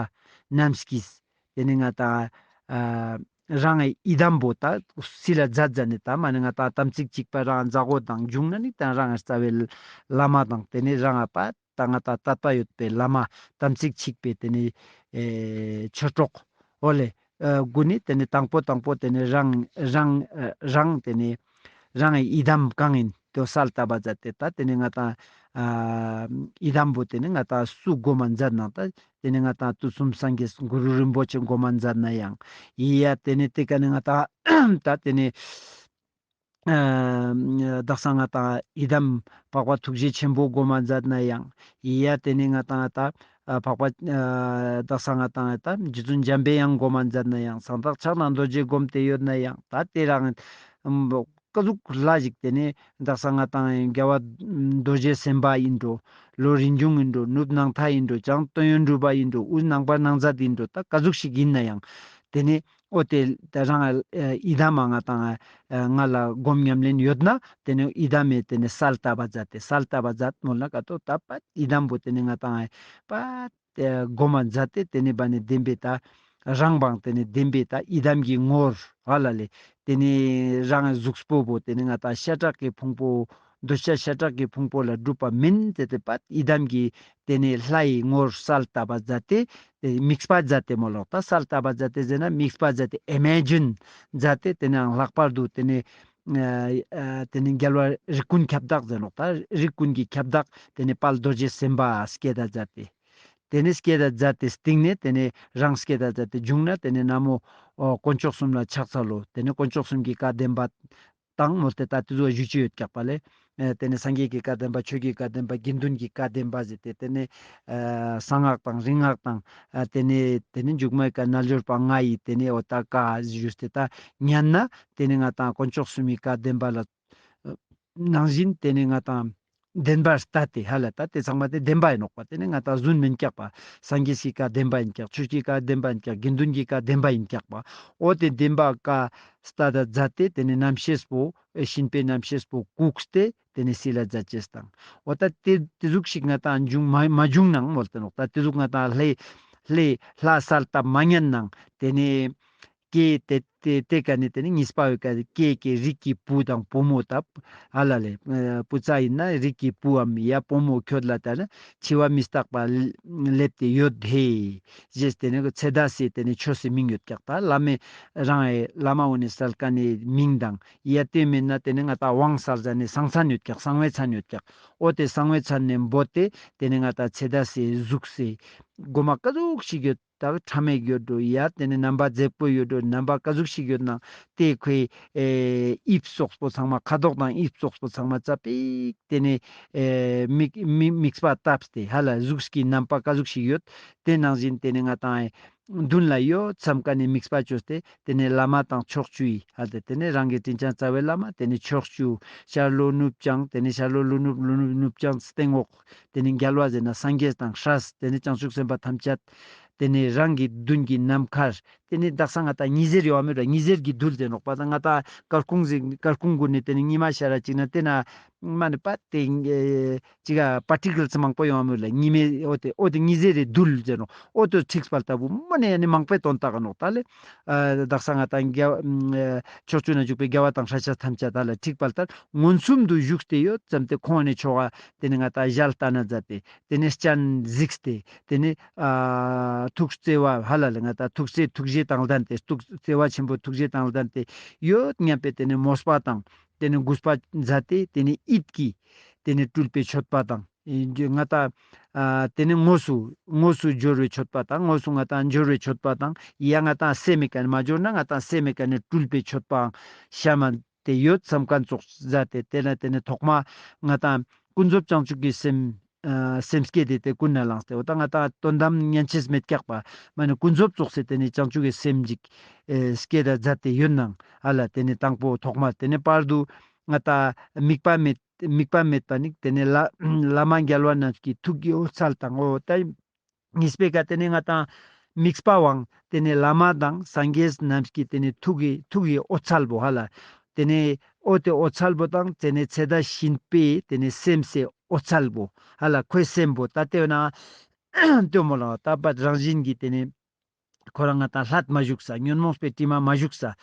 རྣམས་ཀྱིས་དེ་ནས་ང་ཏང་ཨ་རང་ཡི་ཡི་དམ་བོ་ད་སིལ་ལ་མཛད་མཛད་ནས་ད་མ་ནས་ང་ཏང་དམ་ཚིག་གཅིག་པ་རང་མཛའ་བོ་དང་བྱུང་ན་ནི་ད་རང་རྩ་བའི་བླ་མ་དང་དེ་ནས་རང་ཨ་པ་ད་ང་ཏང་དད་པ་ཡོད་པའི་བླ་མ་དམ་ཚིག་གཅིག་པའི་དེ་ནས་ཨེ་མཆེད་གྲོགས་འོ་ལེ། ཨ་གུན་ནི་དེ་ནས་དང་པོ་དང་པོ་དེ་ནས་རང་རང་ཨ་རང་དེ་ནས་རང་ཡི་ཡི་དམ་གང་ཨིན་ཏེ་གསལ་བཏབ་པ་མཛད་དེ་ད་དེ་ནས་ང་ཏང་ཨ་ཡི་དམ་བོ་དེ་ནས་ང་ཏང་སུ་གོ་མ་མཛད་ན་ད་དེ་ནས་ང་ཏང་དུས་གསུམ་སངས་རྒྱས་གུ་རུ་རིན་པོ་ཆེ་གོ་མ་མཛད་ན་ཡང་ཡི་ཡ་དེ་ནས་དེ་ཀ་ནས་ང་ཏང་ད་དེ་ནས་ཨ་དག་ས་ང་ཏང་ཡི་དམ་འཕགས་པ་ཐུགས་རྗེ་ཆེན་པོ་གོ་མ་མཛད་ན་ཡང་ཡི་ཡ་དེ་ནས་ང་ཏང་ད་ཨ་འཕགས་པ་ཨ་དག་ས་ང་ཏང་ད་རྗེ་བཙུན་འཇམ་པའི་དབྱངས་གོ་མ་མཛད་ན་ཡང་གསང་བདག་ཕྱག་ན་རྡོ་རྗེ་བསྒོམས་ཏེ་ཡོད་ན་ཡང་ད་དེ་རང་ཀ་ཟུག་ལ་ཞིག་དེ་ནས་དག་ས་ང་ཏང་རྒྱལ་བ་རྡོ་རྗེ་སེམས་དཔའ་ཨིན་འགྲོ། ལོ་རིན་འབྱུང་ཨིན་འགྲོ། ནུབ་ནང་མཐའ་ཨིན་འགྲོ། བྱང་དོན་ཡོད་གྲུབ་པ་ཨིན་འགྲོ། དབུས་ནང་པ་ནང་མཛད་ཨིན་འགྲོ། ད་ཀ་ཟུག་ཞིག་ཨིན་ན་ཡང་དེ་ནས་འོ་དེ་ད་རང་ཨ་ཡི་དམ་མ་ང་ཏང་ཨ་ང་ལ་སྒོམ་ཉམས་ལེན་ཡོད་ན་དེ་ནས་ཡི་དམ་མེ་དེ་ནས་གསལ་བཏབ་པ་མཛད་དེ་གསལ་བཏབ་པ་མཛད་མོལ་ན་ཀ་ཏོ་ད་པ་ཡི་དམ་བོ་དེ་ནས་ང་ཏང་ཨ་པ་དེ་སྒོམ་མ་མཛད་དེ་དེ་ནས་བ་ནས་བདེན་པའི་ད་རང་བང་དེ་ནས་བདེན་པའི་ད་ཡི་དམ་གྱི་ངོར་ཧ་ལ་ལེ། དེ་ནས་རང་གཟུགས་པོ་བོ་དེ་ནས་ང་ཏང་ཤ་ཁྲག་གི་ཕུང་པོ་འདོད་ཆགས་ཤ་ཁྲག་གི་ཕུང་པོ་ལ་གྲུབ་པ་མིན་ཏེ་དེ་པ་ཡི་དམ་གྱི་དེ་ནས་ལྷ་ཡི་ངོར་གསལ་བཏབ་པ་མཛད་དེ་དེ་དམིགས་པ་མཛད་དེ་མོལ་ལོག་ད་གསལ་བཏབ་པ་མཛད་དེ་ཟེར་ན་དམིགས་པ་མཛད་དེ་ཨི་མེ་ཇིན་མཛད་དེ་དེ་ནས་ལྷག་པར་དུ་དེ་ནས་ཨ་དེ་ནས་རྒྱལ་བ་རིགས་ཀུན་ཁྱབ་བདག་ཟེར་ནོག་ད་རིགས་ཀུན་གྱི་ཁྱབ་བདག་དེ་ནས་དཔལ་རྡོ་རྗེ་སེམས་དཔའ་སྐྱེད་ད་མཛད་དེ། དེ་ནས་སྐྱེད་ད་མཛད་དེ་སྟིང་ནས་དེ་ནས་རང་སྐྱེད་ད་མཛད་དེ་བྱུང་ན་དེ་ནས་ན་མོ་ཨོ་དཀོན་མཆོག་གསུམ་ལ་ཕྱག་འཚལ་ལོ། དེ་ནས་དཀོན་མཆོག་གསུམ་གྱི་བཀའ་བདེན་པ་དང་མོལ་ཏེ་ད་དེ་ཚོ་ཞུ་ཅི་ཡོད་ཀྱག་པ་ལེ། ཨེ་དེ་ནས་སངས་རྒྱས་ཀྱི་བཀའ་བདེན་པ་ཆོས་ཀྱི་བཀའ་བདེན་པ་དགེ་འདུན་གྱི་བཀའ་བདེན་པ་ཟེར་ཏེ་དེ་ནས་ཨ་གསང་སྔགས་དང་རིག་སྔགས་དང་ཨ་དེ་ནས་དེ་ནས་མཇུག་མའི་བཀའ་རྣལ་འབྱོར་པ་ལྔ་ཡི་དེ་ནས་འོ་ད་བཀའ་ཞུས་ཏེ་ད་ཉན་ན་དེ་ནས་ང་ཏང་དཀོན་མཆོག་གསུམ་གྱི་བཀའ་བདེན་པ་ལ་ནང་བཞིན་དེ་ནས་ང་ཏང་བདེན་པར་ལྟ་སྟེ་ཧ་ལ་ད་དེ་ཚང་མ་དེ་བདེན་པ་ཡིན་ནོག་པ། དེ་ནས་ང་ཏང་རྫུན་མིན་ཀྱག་པ། སངས་རྒྱས་ཀྱི་བཀའ་བདེན་པ་ཡིན་ཀྱག། ཆོས་ཀྱི་བཀའ་བདེན་པ་ཡིན་ཀྱག། དགེ་འདུན་གྱི་བཀའ་བདེན་པ་ཡིན་ཀྱག་པ། འོ་དེ་བདེན་པ་བཀའ་ལྟ་ད་མཛད་དེ་དེ་ནས་རྣམ་ཤེས་པོ་ཨེ་ཤིན་པའི་རྣམ་ཤེས་པོ་བཀུག་སྟེ་དེ་ནས་སིལ་ལ་མཛད་ཅེས་དང་། འོ་ད་དེ་དེ་ཟུག་ཞིག་ང་ཏང་འབྱུང་མ་མ་བྱུང་ནང་མོལ་ཏེ་ནོག་ད། དེ་ཟུག་ང་ཏང་ལྷའི་ལྷའི་ལྷ་གསལ་བཏབ་མ་ཉན་ནང་དེ་ནས་ ཀྱེ་ཏེ་ཏེ་ཏེ་ཀ་ནེ་ཏེ་ནེ་གཉིས་པ་བོའི་ཀ་ཀྱེ་ཀྱེ་རིགས་ཀྱི་བུ་དང་བུ་མོ་ཏབ་ཧ་ལ་ལེ། བུ་ཚ་ཨིན་ན་རིགས་ཀྱི་བུའམ་ཡ་བུ་མོ་ཁྱོད་ལ་ཏ་ནི་འཆི་བ་མི་རྟག་པ་ལེབས་ཏེ་ཡོད་དེ། ཞེས་ཏེ་ནེ་ཚེ་འདས་སི་ཏེ་ནེ་ཆོས་སི་མིང་ཡོད་ཀྱག་ཏ་བླ་མེ་རང་ཨེ་བླ་མ་འོ་ནེ་སལ་ཀ་ནེ་མིང་དང་ཡ་ཏེ་མེན་ན་ཏེ་ནེ་ང་ཏ་དབང་སལ་ཟ་ནེ་སང་མཚན་ཡོད་ཀྱག་སང་བའི་མཚན་ཡོད་ཀྱག་འོ་ཏེ་སང་བའི་མཚན་ནེ་བོ་ཏེ་ཏེ་ནེ་ང་ཏ་ཚེ་འདས་སི་གཟུགས་སི་གོ་མ་ཀ་ཟུག་ཞིག་ཡོད། ཏ་ཕྲ་མེད་ཡོད་འགྲོ་ཡ་ཏེ་ནེ་རྣམ་པ་མཛེས་པོ་ཡོད་འགྲོ་རྣམ་པ་ཀ་ཟུག་ཞིག་ཡོད་ནང་ཏེ་ཁོའི་ཨེ་དབྱིབས་སོགས་པོ་ཚང་མ་ཁ་དོག་དང་དབྱིབས་སོགས་པོ་ཚང་མ་ཙ་པིག་ཏེ་ནེ་ཨེ་མིག་མིག་མིག་པ་བཏབ་སྟེ་ཧ་ལ་གཟུགས་ཀྱི་རྣམ་པ་ཀ་ཟུག་ཞིག་ཡོད། ཏེ་ནང་བཞིན་ཏེ་ནེ་ང་ཏང་མདུན་ལ་ཡོད་ཙམ་ཀ་ནེ་མིག་པ་ཅོས་ཏེ་ཏེ་ནེ་བླ་མ་དང་ཕྱོགས་བཅུའི་ཧ་ལ་ཏེ་ནེ་རང་གི་དྲིན་ཅན་རྩ་བའི་བླ་མ་ཏེ་ནེ་ཕྱོགས་བཅུ་ཤར་ལྷོ་ནུབ་བྱང་ཏེ་ནེ་ཤར་ལྷོ་ལྷོ་ནུབ་ལྷོ་ནུབ་ནུབ་བྱང་སྟེང་འོག་ཏེ་ནེ་རྒྱལ་བ་ཟེར་ན་སངས་རྒྱས་དང་སྲས་ཏེ་ནེ་བྱང་ཆུབ་སེམས་དཔའ་ཐམས་ཅད། ཏེ་ནེ་རང་གི་མདུན་གྱི་ནམ་མཁར། ཏེ་ནེ་དག་ས་ང་ཏང་ཉི་ཟེར་ཡོང་བ་མེད་ར་ཉི་ཟེར་གྱི་རྡུལ་ཟེར་ནོག་པ་ད་ང་ཏང་སྐར་ཁུང་ཟེར་སྐར་ཁུང་གུན་ནེ་ཏེ་ནེ་ཉི་མ་ཤར་ར་ཅིག་ན་ཏེ་ན་མ་ནེ་པ་ཏེ་ཨེ་ཅིག་ག་པར་ཊི་ཀལ་སི་མང་པོ་ཡོང་བ་མེད་ལ་ཉི་མའི་འོ་ཏེ་འོ་ཏེ་ཉི་ཟེར་རི་རྡུལ་ཟེར་ནོག་འོ་ཏེ་ཁྲིགས་པ་ལྟ་བུ་མ་ནེ་ཡ་ནི་མང་པོའི་དོན་དག་ནོག་ད་ལེ། ཨ་དག་ས་ང་ཏང་རྒྱལ་བ་ཨ་ཕྱོགས་བཅུ་ན་བཞུགས་པའི་རྒྱལ་བ་དང་སྲས་ཆེན་ཐམས་ཅད་ད་ལ་ཁྲིགས་པ་ལྟར་མངོན་སུམ་དུ་བཞུགས་ཏེ་ཡོད་ཙམ་ཏེ་ཁོང་ནི་ཆོ་ག་ཏེ་ནེ་ང་ཏང་ཞལ་ལྟ་ན་མཛད་དེ། ཏེ་ནེ་སྤྱན་གཟིགས་ཏེ། ཏེ་ནེ་ཨ་ཐུགས་བརྩེ་བ་ཧ་ལ་ལེ་ང་ཏང་ཐུགས་བརྩེ་ཐུགས་རྗེ་དང་ལྡན་ཏེ་ཐུགས་བརྩེ་བ་ཆེན་པོ་ཐུགས་རྗེ་དང་ལྡན་ཏེ་ཡོད་སྙམ་པའི་ཏེ་ནེ་མོས་པ་དང་ཏེ་ནེ་གུས་པ་མཛད་དེ་ཏེ་ནེ་ཡིད་ཀྱིས་ཏེ་ནེ་སྤྲུལ་པའི་མཆོད་པ་དང་ཨེ་ང་ཏང་ཨ་ཏེ་ནེ་དངོས་སུ་དངོས་སུ་འབྱོར་བའི་མཆོད་པ་དང་དངོས་སུ་ང་ཏང་འབྱོར་བའི་མཆོད་པ་དང་ཡ་ང་ཏང་སེམས་མེད་ཀ་ནེ་མ་འབྱོར་ན་ང་ཏང་སེམས་མེད་ཀ་ནེ་སྤྲུལ་པའི་མཆོད་པའང་ཤ་མ་ཏེ་ཡོད་ཙམ་ཀ་ཙོགས་མཛད་དེ་ཏེ་ནེ་ཏེ་ནེ་ཐོག་མ་ང་ཏང་ཀུན་རྫོབ་བྱང་ཆུབ་ཀྱི་སེམས་ཨ་སེམས་བསྐྱེད་དེ་ཏེ་ཀུན་ནས་བསླངས་ཏེ་འོ་ད་ང་ཏང་དོན་དམ་ཉན་ཅེས་མེད་ཀྱག་པ་མ་ནེ་ཀུན་རྫོབ་ཙོགས་སེ་ཏེ་ནེ་བྱང་ཆུབ་ཀྱི་སེམས་ཅིག་ཨེ་བསྐྱེད་ད་མཛད་དེ་ཡོད་ནང་ཧ་ལ་ཏེ་ནེ་དང་པོ་ཐོག་མ་ཏེ་ནེ་བར་དུ་ང་ཏང་དམིགས་པ་མེད་དམིགས་པ་མེད་པ་ནི་ཏེ་ནེ་བླ་བླ་མ་རྒྱལ་བ་རྣམས་ཀྱི་ཐུགས་ཀྱི་འོད་གསལ་དང་འོ་ད་གཉིས་པའི་ཀ་ཏེ་ནེ་ང་ཏང་དམིགས་པ་བང་ཏེ་ནེ་བླ་མ་དང་སངས་རྒྱས་རྣམས་ཀྱི་ཏེ་ནེ་ཐུགས་ཀྱི་ཐུགས་ཀྱི་འོད་གསལ་བོ་ཧ་ལ། ཏེ་ནེ་འོ་ཏེ་འོད་གསལ་བོ་དང་ཏེ་ནེ་ཚེ་འདས་གཤིན་པོའི་ཏེ་ནེ་སེམས་སི་འོད་གསལ་བོ་ཧ་ལ་ཁོའི་སེམས་བོ་ད་ཏེ་ན་ཏེ་མོ་ལ་ད་པ་རང་བཞིན་གྱི་ཏེ་ནེ་ཁོ་རང་ང་ཏང་སླད་མ་བཞུགས་ས་ཉོན་མོངས་པའི་དྲི་མ་མ་བཞུགས་ས།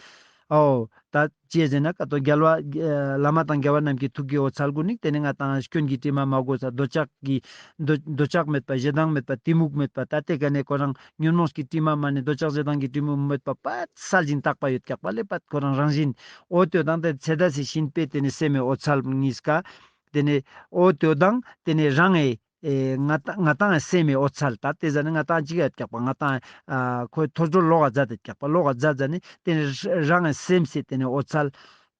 ཨོ། ད་ཅི་ཟེར་ན་ཀ་ཏོ་རྒྱལ་བ་ཨ་བླ་མ་དང་རྒྱལ་བ་རྣམས་ཀྱི་ཐུགས་ཀྱི་འོད་གསལ་གུན་ནི་ཏེ་ནེ་ང་ཏང་སྐྱོན་གྱི་དྲི་མ་མ་གོས་ས་འདོད་ཆགས་ཀྱི་འདོད་འདོད་ཆགས་མེད་པ་ཞེ་སྡང་མེད་པ་གཏི་མུག་མེད་པ་ད་ཏེ་ཀ་ནེ་ཁོ་རང་ཉོན་མོངས་ཀྱི་དྲི་མ་མ་ནེ་འདོད་ཆགས་ཞེ་སྡང་གི་གཏི་མུག་མེད་པ་པད་གསལ་ཞིང་དག་པ་ཡོད་ཀྱག་པ་ལེ་པད་ཁོ་རང་རང་བཞིན་འོ་ཏེ་དང་ཏེ་ཚེ་འདས་སི་གཤིན་པོའི་ཏེ་ནེ་སེམས་སི་འོད་གསལ་གཉིས་ཀ་ཏེ་ནེ་འོ་ཏེ་དང་ཏེ་ནེ་རང་ཨེ་ཨེ་ང་ཏང་ང་ཏང་སེམས་སི་འོད་གསལ་ད་ཏེ་ཟ་ནེ་ང་ཏང་ཅི་ཡོད་ཀྱག་པ་ང་ཏང་ཨ་ཁོའི་ཐོས་གྲོལ་ལོག་ག་མཛད་དེ་ཀྱག་པ་ལོག་ག་མཛད་ཟ་ནེ་ཏེ་ནེ་རང་སེམས་སི་ཏེ་ནེ་འོད་གསལ་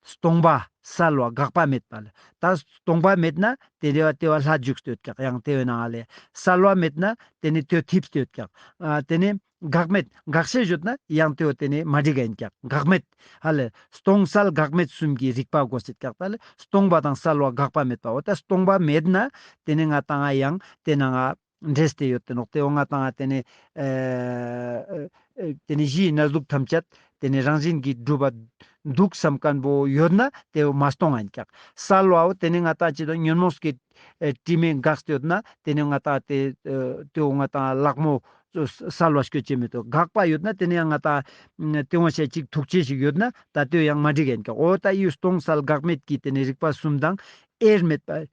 སྟོང་པ་གསལ་བ་འགག་པ་མེད་པ་ལ་ད་སྟོང་པ་མེད་ན་ཏེ་རེ་བ་ཏེ་བ་ལྷ་འཇུག་སྟེ་ཡོད་ཀྱག་ཡང་ཏེ་བའི་ནང་ལེ་གསལ་བ་མེད་ན་ཏེ་ནེ་ཏེ་ཐིབས་ཏེ་ཡོད་ཀྱག་ཨ་ཏེ་ནེ་འགག་མེད་འགག་ཤེས་ཡོད་ན་ཡང་ཏེ་བོ་ཏེ་ནེ་མ་འགྲིག་ག་ཡིན་ཀྱག་འགག་མེད། ཧ་ལེ། སྟོང་གསལ་འགག་མེད་གསུམ་གྱི་རིག་པ་དགོས་སེད་ཀྱག་ད་ལེ། སྟོང་པ་དང་གསལ་བ་འགག་པ་མེད་པ། འོ་ད་སྟོང་པ་མེད་ན་ཏེ་ནེ་ང་ཏང་ཡང་ཏེ་ནང་ང་འདྲེས་ཏེ་ཡོད་དེ་ནོག། ཏེ་འོ་ང་ཏང་ཏེ་ནེ་ཨེ་ཨེ་ཏེ་ནེ་གཞིའི་གནས་ལུགས་ཐམས་ཅད་ཏེ་ནེ་རང་བཞིན་གྱིས་གྲུབ་པ་འདུག་བསམ་མཁན་པོ་ཡོད་ན་ཏེ་བོ་མ་སྟོང་ང་ཡིན་ཀྱག། གསལ་བའོ་ཏེ་ནེ་ང་ཏང་ཅི་དང་ཉོན་མོངས་ཀྱི་ཨེ་དྲི་མས་འགགས་ཏེ་ཡོད་ན་ཏེ་ནེ་ང་ཏང་ཏེ་ཨེ་ཏེ་བོ་ང་ཏང་ལག་མོ་གསལ་བ་སྐྱོད་ཅེས་མེད་དོ། འགག་པ་ཡོད་ན་ཏེ་ནེ་ཡང་ང་ཏང་ཏེ་བོ་ཤ་ཅིག་ཐུག་ཅེས་ཤིག་ཡོད་ན་ད་ཏེ་ཡང་མ་འགྲིག་ཡིན་ཀྱག། འོ་ད་ཡུལ་སྟོང་གསལ་འགག་མེད་ཀྱི་ཏེ་ནེ་རིག་པ་གསུམ་དང་དབྱེར་མེད་པ།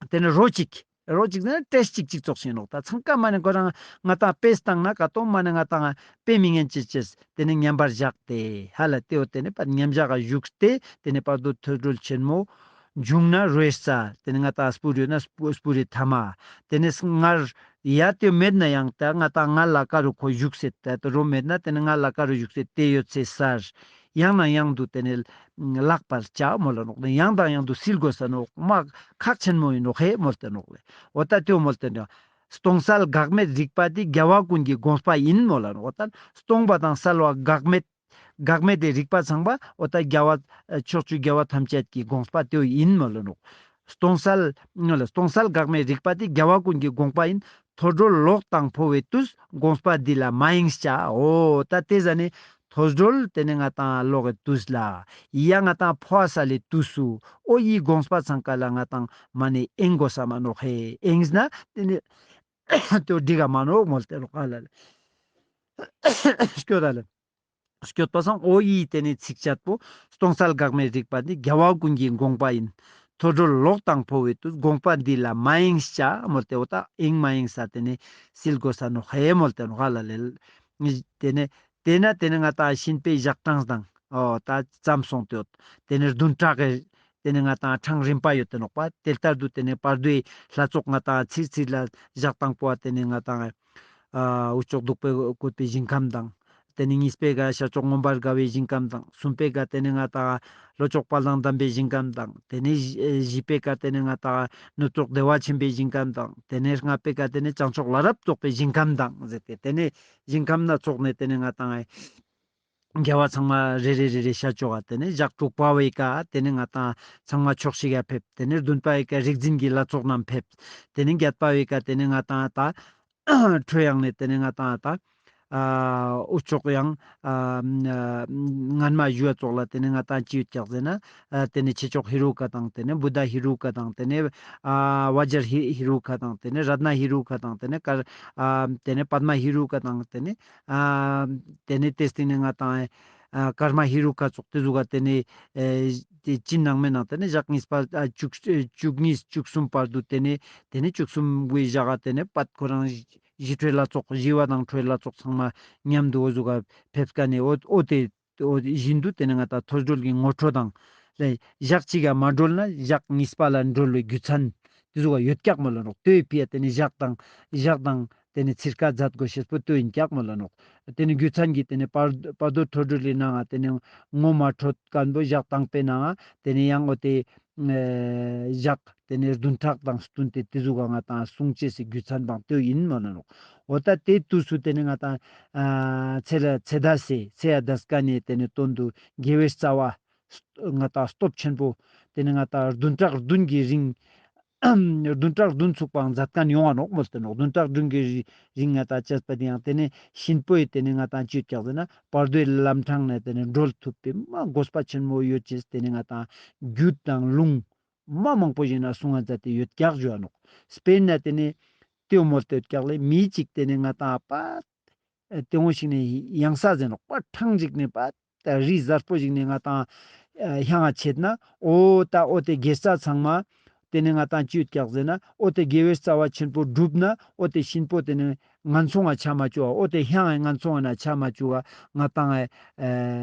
ཏེ་ནེ་རོ་གཅིག་རོ་གཅིག་ཟེར་ན་བཀྲེས་གཅིག་གཅིག་ཙོགས་ཤིག་ནོག། ད་ཚང་ཀ་མ་ནེ་ཁོ་རང་ང་ཏང་དཔེ་བཏང་ན་ཀ་ཏོ་མ་ནེ་ང་ཏང་དཔེ་མི་ཉན་ཅེས་ཅེས་ཏེ་ནེ་མཉམ་པར་བཞག་སྟེ་ཧ་ལ་ཏེ་བོ་ཏེ་ནེ་པ་མཉམ་བཞག་ག་བཞུགས་ཏེ་ཏེ་ནེ་བར་དུ་ཐོས་གྲོལ་ཆེན་མོ་བྱུང་ན་རོའི་རྩ། ཏེ་ནེ་ང་ཏང་སྤུ་རེ་ཡོད་ན་སྤུ་སྤུ་རེ་ཐ་མ། ཏེ་ནེ་སྔར་ཡ་ཏེ་མེད་ན་ཡང་ད་ང་ཏང་ང་ལ་ཀ་རུ་ཁོ་བཞུགས་སེད་ད་རོ་མེད་ན་ཏེ་ནེ་ང་ལ་ཀ་རུ་བཞུགས་སེད་ཏེ་ཡོད་སེ་སར། ཡང་ནས་ཡང་དུ་ཏེ་ནེ་བརླག་པར་བྱ་མོལ་ལ་ནོག། ཡང་དང་ཡང་དུ་སིལ་དགོས་ས་ནོག་མ་ཁག་ཆེན་མོ་ཡིན་ནོག་ཧེ་མོལ་ཏེ་ནོག་ལེ། འོ་ད་ཏེ་བོ་མོལ་ཏེ་ནོག། སྟོང་གསལ་འགག་མེད་རིག་པ་འདི་རྒྱལ་བ་ཀུན་གྱི་དགོངས་པ་ཡིན་མོལ་ལ་ནོག། འོ་ད་སྟོང་པ་དང་གསལ་བ་འགག་མེད་འགག་མེད་དེ་རིག་པ་ཚང་པ་འོ་ད་རྒྱལ་བ་ཕྱོགས་བཅུའི་རྒྱལ་བ་ཐམས་ཅད་ཀྱི་དགོངས་པ་ཏེ་བོ་ཡིན་མོལ་ལ་ནོག། སྟོང་གསལ་སྟོང་གསལ་འགག་མེད་རིག་པ་འདི་རྒྱལ་བ་ཀུན་གྱི་དགོངས་པ་ཡིན། ཐོས་གྲོལ་ལོག་དང་འཕོ་བའི་དུས། དགོངས་པ་འདི་ལ་མ་ཡེངས་བྱ། འོ་ད་ཏེ་ཟ་ནེ་ཐོས་གྲོལ་ཏེ་ནེ་ང་ཏང་ལོག་གི་དུས་ལ་ཡ་ང་ཏང་འཕོ་བ་སལ་ལི་དུས་སུ་འོ་ཡི་དགོངས་པ་ཚང་ཀ་ལ་ང་ཏང་མ་ནེ་ཡེངས་དགོས་ས་མ་ནོག་ཧེ། ཡེངས་ན་ཏེ་ནེ་ཏེ་བོ་འགྲིག་ག་མ་ནོག་མོལ་ཏེ་ནོག་ཧ་ལ་ལེ། སྐྱོད་ད་ལེ། སྐྱོད་པ་སང་འོ་ཡི་ཏེ་ནེ་ཚིགས་བཅད་པོ་སྟོང་གསལ་འགག་མེད་རིག་པ་འདི་རྒྱལ་བ་ཀུན་གྱི་དགོངས་པ་ཡིན། ཐོས་གྲོལ་ལོག་དང་འཕོ་བའི་དུས། དགོངས་པ་འདི་ལ་མ་ཡེངས་བྱ་མོལ་ཏེ། འོ་ད་ཡེངས་མ་ཡེངས་ས་ཏེ་ནེ་སིལ་དགོས་ས་ནོག་ཧེ་མོལ་ཏེ་ནོག་ཧ་ལ་ལེ། ཏེ་ནེ་ཏེ་ནེ་ང་ཏང་གཤིན་པོའི་ཞག་གྲངས་དང་འོ་ད་ཙམ་སོང་སྟེ་ཡོད། ཏེ་ནེ་བདུན་ཕྲག་གི་ཏེ་ནེ་ང་ཏང་གྲངས་རིམ་པ་ཡོད་དེ་ནོག་པ། ཏེ་ལྟར་དུ་ཏེ་ནེ་བར་དོའི་ལྷ་ཚོགས་ང་ཏང་ཚིར་ཚིར་ལ་ཞག་དང་པོ་བ་ཏེ་ནེ་ང་ཏང་ཨ་འུ་ཅོག་བདུག་སྤོས་བཀོད་པའི་ཞིང་ཁམས་དང་། ཏེ་ནེ་གཉིས་པའི་ཀ་ཤར་ཕྱོགས་མངོན་པར་དགའ་བའི་ཞིང་ཁམས་དང་། གསུམ་པའི་ཀ་ཏེ་ནེ་ང་ཏང་ལྷོ་ཕྱོགས་དཔལ་དང་ལྡན་པའི་ཞིང་ཁམས་དང་། ཏེ་ནེ་བཞི་བཞི་པའི་ཀ་ཏེ་ནེ་ང་ཏང་ནུབ་ཕྱོགས་བདེ་བ་ཆེན་པོའི་ཞིང་ཁམས་དང་། ཏེ་ནེ་ལྔ་པའི་ཀ་ཏེ་ནེ་བྱང་ཕྱོགས་ལ་རབ་རྫོགས་པའི་ཞིང་ཁམས་དང་ཟེར་ཏེ། ཏེ་ནེ་ཞིང་ཁམས་སྣ་ཚོགས་ནེ་ཏེ་ནེ་ང་ཏང་རྒྱལ་བ་ཚང་མ་རེ་རེ་རེ་རེ་ཤར་ཕྱོགས་ཀ་ཏེ་ནེ་ཞག་དྲུག་པ་བོའི་ཀ་ཏེ་ནེ་ང་ཏང་ཚང་མ་ཕྱོགས་གཅིག་ག་ཕེབས། ཏེ་ནེ་བདུན་པ་བོའི་ཀ་རིག་འཛིན་གྱི་ལྷ་ཚོགས་རྣམས་ཕེབས། ཏེ་ནེ་བརྒྱད་པ་བོའི་ཀ་ཏེ་ནེ་ང་ཏང་ད་ཁྲོ་ཡང་ནེ་ཏེ་ནེ་ང་ཏང་ད་ཨ་འུ་ཅོག་ཡང་ཨ་སྔན་མ་ཞུ་བ་ཙོགས་ལ་ཏེ་ནེ་ང་ཏང་ཅི་ཡོད་ཀྱག་ཟེར་ན། ཨ་ཏེ་ནེ་ཆེ་མཆོག་ཧེ་རུ་ཀ་དང་། ཏེ་ནེ་བུདྡྷ་ཧེ་རུ་ཀ་དང་། ཏེ་ནེ་ཨ་བཛྲ་ཧེ་ཧེ་རུ་ཀ་དང་། ཏེ་ནེ་རཏྣ་ཧེ་རུ་ཀ་དང་། ཏེ་ནེ་ཀར་ཨ་ཏེ་ནེ་པདྨ་ཧེ་རུ་ཀ་དང་། ཏེ་ནེ་ཨ་ཏེ་ནེ་ཏེ་སྟིང་ནེ་ང་ཏང་ཨ་ཀརྨ་ཧེ་རུ་ཀ་ཙོགས་ཏེ་ཟུག་ག་ཏེ་ནེ་ཨེ་ཏེ་ཅི་ནང་མེད་ནང་ཏེ་ནེ་ཞག་གཉིས་པ་ཨ་བཅུ་བཅུ་གཉིས་བཅུ་གསུམ་བར་དུ་ཏེ་ནེ་ཏེ་ནེ་བཅུ་གསུམ་གི་ཞག་ག་ཏེ་ནེ་པད་ཁོ་རང་ཞི་ཁྲོའི་ལྷ་ཚོགས་ཞི་བ་དང་ཁྲོའི་ལྷ་ཚོགས་ཚང་མ་མཉམ་དུ་འོ་ཟུག་ག་ཕེབས་ཀ་ནེ་འོ་འོ་ཏེ་འོ་བཞིན་དུ་ཏེ་ནེ་ང་ཏང་ཐོས་གྲོལ་གྱི་ངོ་འཕྲོད་དང་ལེ། ཞག་གཅིག་ག་མ་གྲོལ་ན་ཞག་གཉིས་པ་ལ་གྲོལ་བའི་རྒྱུ་མཚན་ཏེ་ཟུག་ག་ཡོད་ཀྱག་མོལ་ལ་ནོག། ཏེའི་ཕི་ཡ་ཏེ་ནེ་ཞག་དང་ཞག་དང་ཏེ་ནེ་ཚིར་ཀ་མཛད་དགོས་ཤེས་པོ་ཏེ་ཨིན་ཀྱག་མོལ་ལ་ནོག། ཏེ་ནེ་རྒྱུ་མཚན་གྱི་ཏེ་ནེ་བར་བར་དོ་ཐོས་གྲོལ་ལི་ནང་ང་ཏེ་ནེ་ངོ་མ་འཕྲོད་མཁན་པོ་ཞག་དང་པོའི་ནང་ང་ཏེ་ནེ་ཡང་འོ་ཏེ་ཨེ་ཞག་ཏེ་ནེ་བདུན་ཕྲག་དང་བསྟུན་ཏེ་ཏེ་ཟུག་ག་ང་ཏང་གསུང་ཅེས་སི་རྒྱུ་མཚན་དང་ཏེ་ཨིན་མོལ་ལ་ནོག། འོ་ད་ཏེ་དུས་སུ་ཏེ་ནེ་ང་ཏང་ཨ་ཚེ་ལ་ཚེ་ད་སེ་ཚེ་ཡ་དས་ཀ་ནེ་ཏེ་ནེ་དོན་དུ་དགེ་བའི་རྩ་བ་ང་ཏང་སྟོབས་ཆེན་པོ་ཏེ་ནེ་ང་ཏང་བདུན་ཕྲག་བདུན་གྱི་རིང་བདུན་ཕྲག་བདུན་ཚུགས་པའང་མཛད་མཁན་ཡོང་ང་ནོག་མོལ་ཏེ་ནོག། བདུན་ཕྲག་བདུན་གྱི་རི་རིང་ང་ཏང་བཅད་པ་ཏེ་ཡང་ཏེ་ནེ་གཤིན་པོའི་ཏེ་ནེ་ང་ཏང་ཅི་ཡོད་ཀྱག་ཟེར་ན་བར་དོའི་ལམ་འཕྲང་ནེ་ཏེ་ནེ་གྲོལ་ཐུབ་པའི་མ་དགོས་པ་ཆེན་མོ་ཡོད་ཅེས་ཏེ་ནེ་ང་ཏང་རྒྱུ་དང་ལུང་མ་མང་པོ་ཞིག་ན་གསུང་ང་མཛད་དེ་ཡོད་ཀྱག་ཞུ་བ་ནོག། དཔེར་ན་ཏེ་ནེ་ཏེའོ་མོལ་ཏེ་ཡོད་ཀྱག་ལེ། མི་གཅིག་ཏེ་ནེ་ང་ཏང་པ་ཨེ་ཏེ་འོ་ཞིག་ནེ་ཡང་ས་ཟེར་ནོག་པ། ཐང་ཅིག་ནེ་པ་ད་རི་གཟར་པོ་ཞིག་ནེ་ང་ཏང་ཨེ་ཧྱང་ང་ཆད་ན་འོ་ད་འོ་ཏེ་དགེ་རྩ་ཚང་མ་ཏེ་ནེ་ང་ཏང་ཅི་ཡོད་ཀྱག་ཟེར་ན་འོ་ཏེ་དགེ་བའི་རྩ་བ་ཆེན་པོ་བསྒྲུབས་ན་འོ་ཏེ་གཤིན་པོ་ཏེ་ནེ་ངན་སོང་ང་ཆ་མ་བཅུག་ག། འོ་ཏེ་ཧྱང་ངན་སོང་ང་ཆ་མ་བཅུག་ག་ང་ཏང་ཨེ་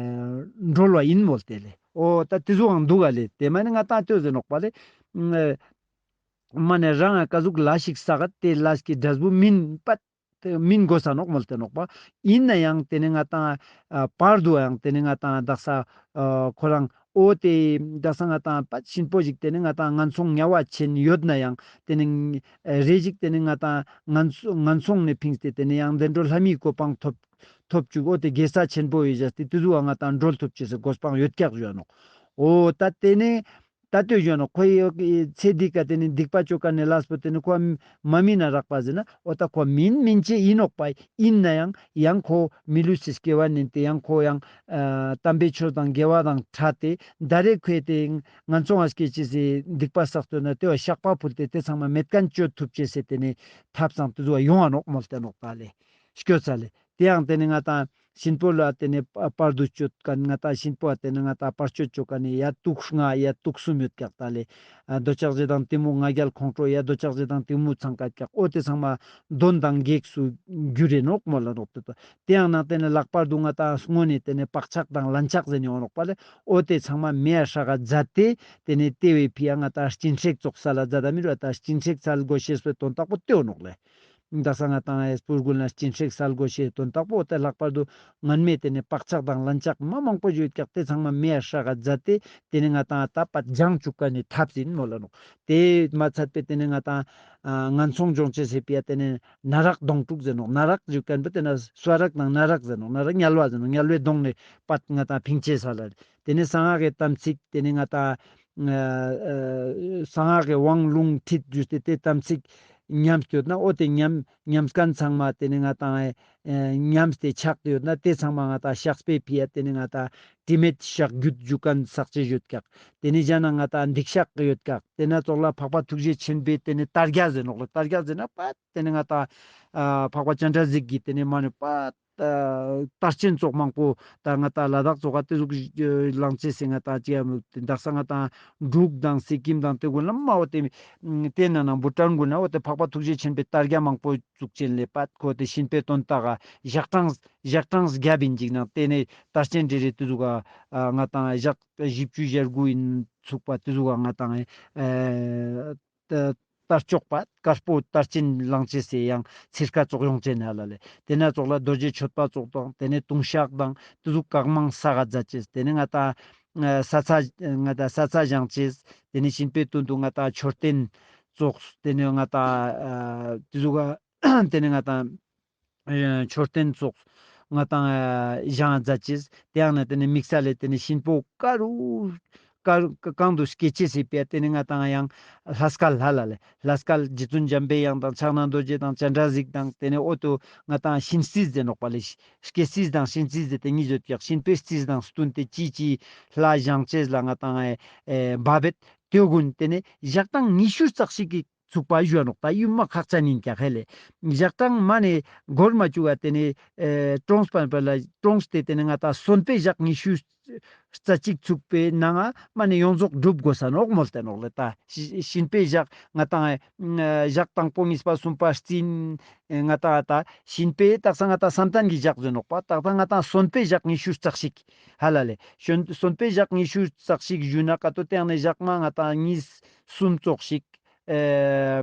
གྲོལ་བ་ཨིན་མོལ་ཏེ་ལེ། འོ་ད་ཏེ་ཟུག་འང་འདུག་ག་ལེ། ཏེ་མ་ནེ་ང་ཏང་ལྟོས་ཟེར་ནོག་པ་ལེ། མ་ནེ་རང་ང་ཀ་ཟུག་ལས་ཤིག་བསགས་ཏེ་ལས་ཀྱི་འབྲས་བུ་སྨིན་པ་ཏེ་སྨིན་དགོས་ས་ནོག་མོལ་ཏེ་ནོག་པ། ཨིན་ནའང་ཏེ་ནེ་ང་ཏང་ཨ་བར་དུའང་ཏེ་ནེ་ང་ཏང་དག་ས་ཨ་ཁོ་རང་འོ་ཏེ་དག་ས་ང་ཏང་པ་གཤིན་པོ་ཞིག་ཏེ་ནེ་ང་ཏང་ངན་སོང་ངལ་བ་ཅན་ཡོད་ནའང་ཏེ་ནེ་ཨ་རེ་ཞིག་ཏེ་ནེ་ང་ཏང་ངན་སོ་ངན་སོང་ནེ་ཕིངས་ཏེ་ཏེ་ནེ་ཡང་བདེ་འགྲོ་ལྷ་མིའི་གོ་འཕང་ཐོབ་ཐོབ་བཅུག། འོ་ཏེ་དགེ་རྩ་ཆེན་པོ་ཡོད་ཅེས་ཏེ་ཏེ་ཟུག་ག་ང་ཏང་གྲོལ་ཐུབ་ཅེས་སི་གོ་འཕང་ཡོད་ཀྱག་ཞུ་བ་ནོག། འོ་ད་ཏེ་ནེ་ད་ལྟོས་ཞུ་ནོག། ཁོ་ཡི་ཚེ་འདི་ཀ་ཏེ་ནེ་སྡིག་པ་ཅོ་ཀ་ནེ་ལས་པོ་ཏེ་ནེ་ཁོ་མ་སྨིན་ན་རག་པ་ཟེར་ན་འོ་ད་ཁོ་སྨིན་སྨིན་ཅེས་ཨིན་ནོག་པ། ཨིན་ནའང་ཡང་ཁོ་མི་ལུས་སི་སྐྱེ་བ་ནེན་ཏེ་ཡང་ཁོ་ཡང་ཨ་དམ་པའི་ཆོས་དང་དགེ་བ་དང་འཕྲད་དེ་ད་རེས་ཁོས་ཏེ་ངན་སོང་ང་སྐྱེ་ཅེས་སི་སྡིག་པ་བསགས་ཏེ་ཡོད་ན་ཏེ་བ་བཤགས་པ་ཕུལ་ཏེ་ཏེ་ཚང་མ་མེད་མཁན་ཅོ་ཐུབ་ཅེས་སི་ཏེ་ནེ་ཐབས་སང་ཏེ་ཟུག་ག་ཡོང་ང་ནོག་མོལ་ཏེ་ནོག་པ་ལེ། སྐྱོ་ཚ་ལེ། ཏེ་ཡང་ཏེ་ནེ་ང་ཏང་གཤིན་པོ་ལ་ཏེ་ནེ་བར་དུ་གཅོད་མཁན་ང་ཏང་གཤིན་པོ་ལ་ཏེ་ནེ་ང་ཏང་བར་གཅོད་ཅོ་མཁན་ནི་ཡ་དུག་ལྔ་ཡ་དུག་གསུམ་ཡོད་ཀྱག་ད་ལེ། ཨ་འདོད་ཆགས་ཞེ་སྡང་གཏི་མུག་ང་རྒྱལ་ཁོང་ཁྲོ་ཡ་འདོད་ཆགས་ཞེ་སྡང་གཏི་མུག་ཚང་ཀ་ཀྱག། འོ་ཏེ་ཚང་མ་གདོན་དང་བགེགས་སུ་འགྱུར་རེ་ནོག་མོལ་ལ་ནོག་ཏེ་ཏོ། ཏེ་ཡང་ན་ཏེ་ནེ་ལྷག་པར་དུ་ང་ཏང་སྔོན་ནེ་ཏེ་ནེ་བག་ཆགས་དང་ལན་ཆགས་ཟེར་ནི་ཡོང་ནོག་པ་ལེ། འོ་ཏེ་ཚང་མ་མེ་ཡ་ཧྲ་ག་མཛད་དེ་ཏེ་ནེ་ཏེ་བའི་ཕི་ཡ་ང་ཏང་སྦྱིན་སྲེག་ཙོགས་སལ་ལ་མཛད་ད་མི་རུ་ད་སྦྱིན་སྲེག་སལ་དགོས་ཤེས་པའི་དོན་དག་པོ་ཏེའོ་ནོག་ལེ། དག་ས་ང་ཏང་ཨེ་སྤུར་གུལ་ན་སྦྱིན་སྲེག་སལ་དགོས་ཤེས་དོན་དག་པོ་ཏེ་ལྷག་པར་དུ་སྔན་མེ་ཏེ་ནེ་བག་ཆགས་དང་ལན་ཆགས་མ་མང་པོ་ཞིག་ཡོད་ཀྱག། ཏེ་ཚང་མ་མེ་ཡ་ཧྲ་ག་མཛད་དེ་ཏེ་ནེ་ང་ཏང་ད་པ་སྦྱང་བཅུག་མཁན་ནི་ཐབས་ཨིན་མོལ་ལ་ནོག། ཏེ་མ་ཚད་པའི་ཏེ་ནེ་ང་ཏང་ཨ་ངན་སོང་སྦྱོང་ཅེས་སི་ཕི་ཡ་ཏེ་ནེ་ན་རག་གདོང་དྲུག་ཟེར་ནོག། ན་རག་ཞུ་མཁན་པོ་ཏེ་ནེ་སུ་རག་དང་ན་རག་ཟེར་ནོག། ན་རག་དམྱལ་བ་ཟེར་ནོག། དམྱལ་བའི་གདོང་ནེ་པ་ང་ཏང་ཕིང་ཅེས་སལ་ལ། ཏེ་ནེ་གསང་སྔགས་ཀྱི་དམ་ཚིག་ཏེ་ནེ་ང་ཏང་ཨ་ཨ་གསང་སྔགས་ཀྱི་དབང་ལུང་ཁྲིད་ཞུས་ཏེ་ཏེ་དམ་ཚིག་ཉམས་ཡོད་ན་འོ་ཏེ་ཉམས་ཉམས་མཁན་ཚང་མ་ཏེ་ནེ་ང་ཏང་ཨེ་ཉམས་ཏེ་ཆགས་ཏེ་ཡོད་ན་ཏེ་ཚང་མ་ང་ཏང་བཤགས་པའི་ཕི་ཡ་ཏེ་ནེ་ང་ཏང་དྲི་མེད་བཤགས་རྒྱུད་ཞུ་མཁན་བསགས་ཅེས་ཡོད་ཀྱག། ཏེ་ནེ་གཞན་ན་ང་ཏང་སྡིག་བཤགས་ཡོད་ཀྱག། ཏེ་ན་ཙོགས་ལ་འཕགས་པ་ཐུགས་རྗེ་ཆེན་པོའི་ཏེ་ནེ་དར་རྒྱས་ཟེར་ནོག་ལེ། དར་རྒྱས་ཟེར་ན་པ་ཏེ་ནེ་ང་ཏང་ཨ་འཕགས་པ་སྤྱན་རས་གཟིགས་ཀྱི་ཏེ་ནེ་མ་ནེ་པ་ ད་དར་ཆེན་ཙོགས་མང་པོ་ད་ང་ཏང་ལ་དྭགས་ཙོགས་ཀ་ཏེ་ཟུག་ལངས་ཅེས་སི་ང་ཏང་ཅི་ཡ་མོ་དག་ས་ང་ཏང་འབྲུག་དང་སི་ཀིམ་དང་ཏེ་གུན་ལ་མ་འོ་ཏེ་ཏེ་ན་ནང་བུ་ཊན་གུན་ན་འོ་ཏེ་འཕགས་པ་ཐུགས་རྗེ་ཆེན་པོའི་དར་རྒྱས་མང་པོ་བཙུགས་ཅེན་ལེ་པད་ཁོ་ཏེ་གཤིན་པོའི་དོན་དག་ག་ཞག་གྲངས་ཞག་གྲངས་རྒྱབ་ཨིན་ཅིག་ནང་ཏེ་ནེ་དར་ཆེན་རེ་རེ་ཏེ་ཟུག་ག་ང་ཏང་ཞག་བཞི་བཅུ་ཞེ་དགུ་ཨིན་ཚུགས་པ་ཏེ་ཟུག་ག་ང་ཏང་ཨེ་ད་དར་ལྕོག་པ་དཀར་པོ་དར་ཆེན་ལངས་ཅེས་སི་ཡང་ཚིར་ཁ་ཙོགས་ཡོང་ཅེན་ཧ་ལ་ལེ། ཏེ་ན་ཙོགས་ལ་རྡོ་རྗེ་གཅོད་པ་ཙོགས་དང་ཏེ་ནེ་ལྟུང་བཤགས་དང་ཏེ་ཟུག་གང་མང་བསགས་ག་མཛད་ཅེས། ཏེ་ནེ་ང་ཏང་ཨ་ས་ཚ་ང་ཏང་ས་ཚ་བཞེངས་ཅེས། ཏེ་ནེ་གཤིན་པོའི་དོན་དུ་ང་ཏང་མཆོད་རྟེན་ཙོགས་ཏེ་ནེ་ང་ཏང་ཨ་ཏེ་ཟུག་ག་ཏེ་ནེ་ང་ཏང་ཨ་མཆོད་རྟེན་ཙོགས་ང་ཏང་ཨ་བཞེངས་མཛད་ཅེས། ཏེ་ཡང་ན་ཏེ་ནེ་དམིགས་བསལ་ལེ་ཏེ་ནེ་གཤིན་པོ་ཀ་རུ་ཀ་རུ་གང་དུ་སྐྱེ་ཅེས་སི་ཕིའ་ཏེ་ནེ་ང་ཏང་ཡང་ལྷ་སྐལ་ཧ་ལ་ལེ། ལྷ་སྐལ་རྗེ་བཙུན་འཇམ་པའི་དབྱངས་དང་ཕྱག་ན་རྡོ་རྗེ་དང་སྤྱན་རས་གཟིགས་དང་ཏེ་ནེ་འོ་ཏོ་ང་ཏང་གཤིན་རྩིས་ཟེར་ནོག་པ་ལེ། སྐྱེ་རྩིས་དང་གཤིན་རྩིས་ཟེར་ཏེ་ཉིས་ཡོད་ཀྱག། གཤིན་པོའི་རྩིས་དང་བསྟུན་ཏེ་ཅི་ཅི་ལྷ་བཞེངས་ཅེས་ལ་ང་ཏང་ཨེ་བབ་བེད། ཏེ་གུན་ཏེ་ནེ་ཞག་གྲངས་ཉི་ཤུ་རྩ་གཅིག་གི་ཚུགས་པ་ཞུའ་ནོག། ད་ཡུན་མ་ཁག་ཅན་ཨིན་ཀྱག་ཧེ་ལེ། ཞག་གྲངས་མ་ནེ་འགོར་མ་བཅུག་ག་ཏེ་ནེ་ཨེ་གྲོངས་པ་ལ་གྲོངས་ཏེ་ཏེ་ནེ་ང་ཏང་གསོན་པོའི་ཞག་ཉི་ཤུ་རྩ་གཅིག་ཚུགས་པའི་ནང་ང་མ་ནེ་ཡོངས་རྫོགས་འགྲུབ་དགོས་ས་ནོག་མོལ་ཏེ་ནོག་ལེ། ད་གཤིན་པོའི་ཞག་ང་ཏང་ཨེ་ཞག་དང་པོ་གཉིས་པ་གསུམ་པ་རྩིས་ཨེ་ང་ཏང་ད་གཤིན་པོའི་དག་ས་ང་ཏང་བསམ་གཏན་གྱི་ཞག་ཟེར་ནོག་པ། དག་ས་ང་ཏང་གསོན་པོའི་ཞག་ཉི་ཤུ་རྩ་གཅིག་ཧ་ལ་ལེ། གསོན་གསོན་པོའི་ཞག་ཉི་ཤུ་རྩ་གཅིག་ཞུ་ན་ཀ་ཏོ་ཏེ་ནེ་ཞག་མ་ང་ཏང་གཉིས་གསུམ་ཙོགས་ཤིག་ཨེ་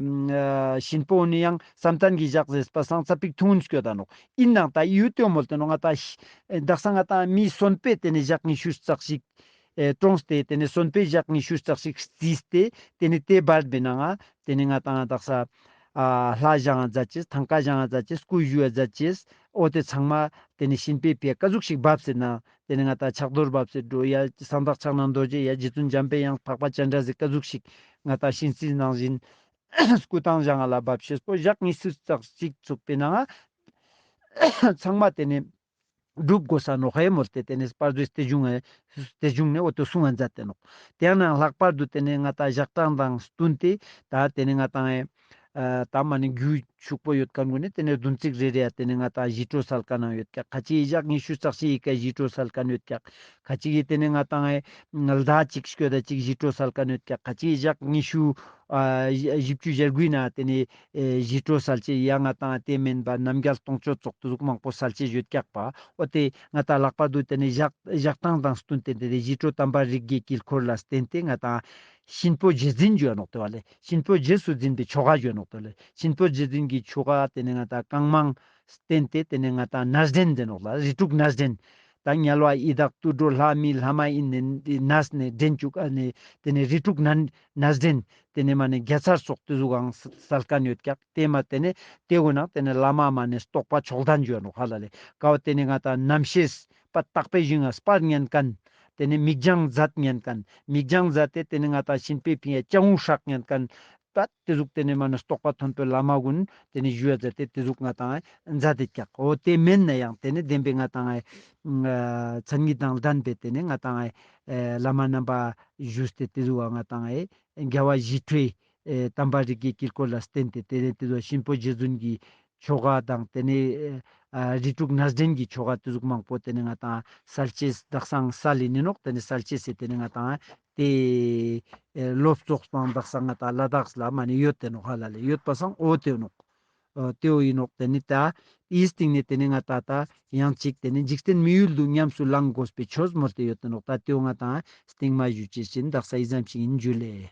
གཤིན་པོ་ནི་ཡང་བསམ་གཏན་གྱི་ཞག་ཟེར་པ་སང་ཙ་པིག་ཐུང་ངུན་སྐྱོད་ད་ནོག། ཨིན་ནའང་ད་ཡུལ་ཏེ་མོལ་ཏེ་ནོག། ང་ཏང་ཨེ་དག་ས་ང་ཏང་མི་གསོན་པོའི་ཏེ་ནེ་ཞག་ཉི་ཤུ་རྩ་གཅིག་ཨེ་གྲོངས་ཏེ་ཏེ་ནེ་གསོན་པོའི་ཞག་ཉི་ཤུ་རྩ་གཅིག་རྩིས་ཏེ་ཏེ་ནེ་ཏེ་བར་པའི་ནང་ང་ཏེ་ནེ་ང་ཏང་དག་ས་ཨ་ལྷ་བཞེངས་མཛད་ཅེས། ཐང་ཀ་བཞེངས་མཛད་ཅེས། སྐུ་བཞུགས་མཛད་ཅེས། འོ་ཏེ་ཚང་མ་ཏེ་ནེ་གཤིན་པོའི་ཕིའ་ཀ་ཟུག་ཞིག་བབས་ཟེར་ན་ཏེ་ནེ་ང་ཏང་ཕྱག་རྡོར་བབས་ཟེར་འགྲོ་ཡ་གསང་བདག་ཕྱག་ན་རྡོ་རྗེ་ཡ་རྗེ་བཙུན་འཇམ་པའི་དབྱངས་འཕགས་པ་སྤྱན་རས་གཟིགས་ཀ་ཟུག་ཞིག་ང་ཏང་གཤིན་རྩིས་ནང་བཞིན་སྐུ་ཐང་བཞེངས་ལ་བབས་ཤེས་པོ་ཞག་ཉི་ཤུ་རྩ་གཅིག་ཚུགས་པའི་ནང་ང་ཚང་མ་ཏེ་ནེ་འགྲུབ་དགོས་ས་ནོག་ཧེ་མོལ་ཏེ་ཏེ་ནེ་དཔལ་རྡོའི་རྟེན་འབྱུང་ངི་རྟེན་འབྱུང་ནེ་འོ་ཏོ་གསུང་ང་མཛད་དེ་ནོག། ཏེ་ཡང་ན་ལྷག་པར་དུ་ཏེ་ནེ་ང་ཏང་ཞག་གྲངས་དང་བསྟུན་ཏེ་ད་ཏེ་ནེ་ང་ཏང་ཨེ་ད་མ་ནེ་རྒྱུད་ཕྱུག་པོ་ཡོད་མཁན་གུན་ནི་ཏེ་ནེ་བདུན་ཚིགས་རེ་རེ་ཡ་ཏེ་ནེ་ང་ཏང་ཞི་ཁྲོ་སལ་མཁན་ཡང་ཡོད་ཀྱག། ཁ་ཅིག་ཞག་ཉི་ཤུ་རྩ་གཅིག་གི་ཀ་ཞི་ཁྲོ་སལ་མཁན་ཡོད་ཀྱག། ཁ་ཅིག་གི་ཏེ་ནེ་ང་ཏང་ཨེ་ཟླ་གཅིག་སྐྱོད་ད་ཅིག་ཞི་ཁྲོ་སལ་མཁན་ཡོད་ཀྱག། ཁ་ཅིག་ཞག་ཉི་ཤུ་ཨ་བཞི་བཅུ་ཞེ་དགུའི་ནང་ཏེ་ནེ་ཨེ་ཞི་ཁྲོ་སལ་ཅེས་ཡ་ང་ཏང་ཏེ་མེན་པ་རྣམ་རྒྱལ་སྟོང་མཆོད་ཙོགས་ཏེ་ཟུག་མང་པོ་སལ་ཅེས་ཡོད་ཀྱག་པ། འོ་ཏེ་ང་ཏང་ལྷག་པར་དུ་ཏེ་ནེ་ཞག་ཞག་གྲངས་དང་བསྟུན་ཏེ་ཏེ་ནེ་ཞི་ཁྲོ་དམ་པ་རིགས་བརྒྱའི་དཀྱིལ་འཁོར་ལ་བརྟེན་ཏེ་ང་ཏང་གཤིན་པོ་རྗེས་འཛིན་ཞུའ་ནོག་ཏེ་བ་ལེ། གཤིན་པོ་རྗེས་སུ་འཛིན་པའི་ཆོ་ག་ཞུའ་ནོག་ཏེ་བ་ལེ། གཤིན་པོ་རྗེས་འཛིན་གྱི་ཆོ་ག་ཏེ་ནེ་ང་ཏང་གང་མང་བསྟེན་ཏེ་ཏེ་ནེ་ང་ཏང་ནད་འདྲེན་ཟེར་ནོག་ལེ། རིགས་དྲུག་ནད་འདྲེན། ད་དམྱལ་བ་ཡི་དྭགས་དུད་འགྲོ་ལྷ་མི་ལྷ་མ་ཡིན་ནི་ནད་ནི་འདྲེན་བཅུག་ཨ་ནི་ཏེ་ནེ་རིགས་དྲུག་ནད་ནད་འདྲེན་ཏེ་ནེ་མ་ནེ་རྒྱལ་ཚར་སོགས་ཏེ་ཟུག་གང་སལ་མཁན་ཡོད་ཀྱག། ཏེ་མ་ཏེ་ནེ་ཏེ་གུན་ནང་ཏེ་ནེ་བླ་མ་མ་ནེ་རྟོགས་པ་མཆོག་ལྡན་ཞུའ་ནོག་ཧ་ལ་ལེ། ཀ་བོ་ཏེ་ནེ་ང་ཏང་རྣམ་ཤེས་པ་དག་པའི་ཞིང་ང་སྤར་ཉན་མཁན། ཏེ་ནེ་མིག་རྒྱང་མཛད་ཉན་མཁན། མིག་རྒྱང་མཛད་དེ་ཏེ་ནེ་ང་ཏང་གཤིན་པོའི་ཕིའ་སྤྱང་བོ་སྲེག་ཉན་མཁན། ད་ཏེ་ཟུག་ཏེ་ནེ་མ་ནེ་རྟོགས་པ་མཐོན་པོའི་བླ་མ་གུན་ཏེ་ནེ་ཞུའ་མཛད་དེ་ཏེ་ཟུག་ང་ཏང་མཛད་དེ་ཀྱག། འོ་ཏེ་མེན་ན་ཡང་ཏེ་ནེ་བདེན་པའི་ང་ཏང་ཨེ་མཚན་ཉིད་དང་ལྡན་པའི་ཏེ་ནེ་ང་ཏང་ཨེ་བླ་མ་རྣམ་པ་ཞུས་ཏེ་ཏེ་ཟུག་ང་ཏང་ཨེ་རྒྱལ་བ་ཞི་ཁྲོའི་ཨེ་དམ་པ་རིགས་བརྒྱའི་དཀྱིལ་འཁོར་ལ་བརྟེན་ཏེ་ཏེ་ནེ་ཏེ་ཟུག་གཤིན་པོ་རྗེ་བཙུན་གྱི་ཆོ་ག་དང་ཏེ་ནེ་ཨ་རིགས་དྲུག་ནད་འདྲེན་གྱི་ཆོ་ག་ཏེ་ཟུག་མང་པོ་ཏེ་ནེ་ང་ཏང་སལ་ཅེས་དག་སང་སལ་ལེ་ནི་ནོག། ཏེ་ནེ་སལ་ཅེས་སི་ཏེ་ནེ་ང་ཏང་ཏེ་ཨེ་ལོབ་ཙོགས་སང་དག་སང་ང་ཏང་ལ་དྭགས་ལ་མ་ནེ་ཡོད་དེ་ནོག་ཧ་ལ་ལེ། ཡོད་པ་སང་འོ་ཏེ་ནོག། ཨ་ཏེ་བོ་ཨིན་ནོག། ཏེ་ནེ་ད་འི་སྟིང་ནེ་ཏེ་ནེ་ང་ཏང་ད་ཡང་ཅིག་ཏེ་ནེ་འཇིག་རྟེན་མི་ཡུལ་དུ་ཉམས་སུ་བླང་དགོས་པའི་ཆོས་མོལ་ཏེ་ཡོད་དེ་ནོག། ད་ཏེ་བོ་ང་ཏང་སྟིང་མ་ཞུ་ཅེས་ཨིན། དག་ས་འི་ཙམ་ཞིག་ཨིན། ཇུ་ལེ།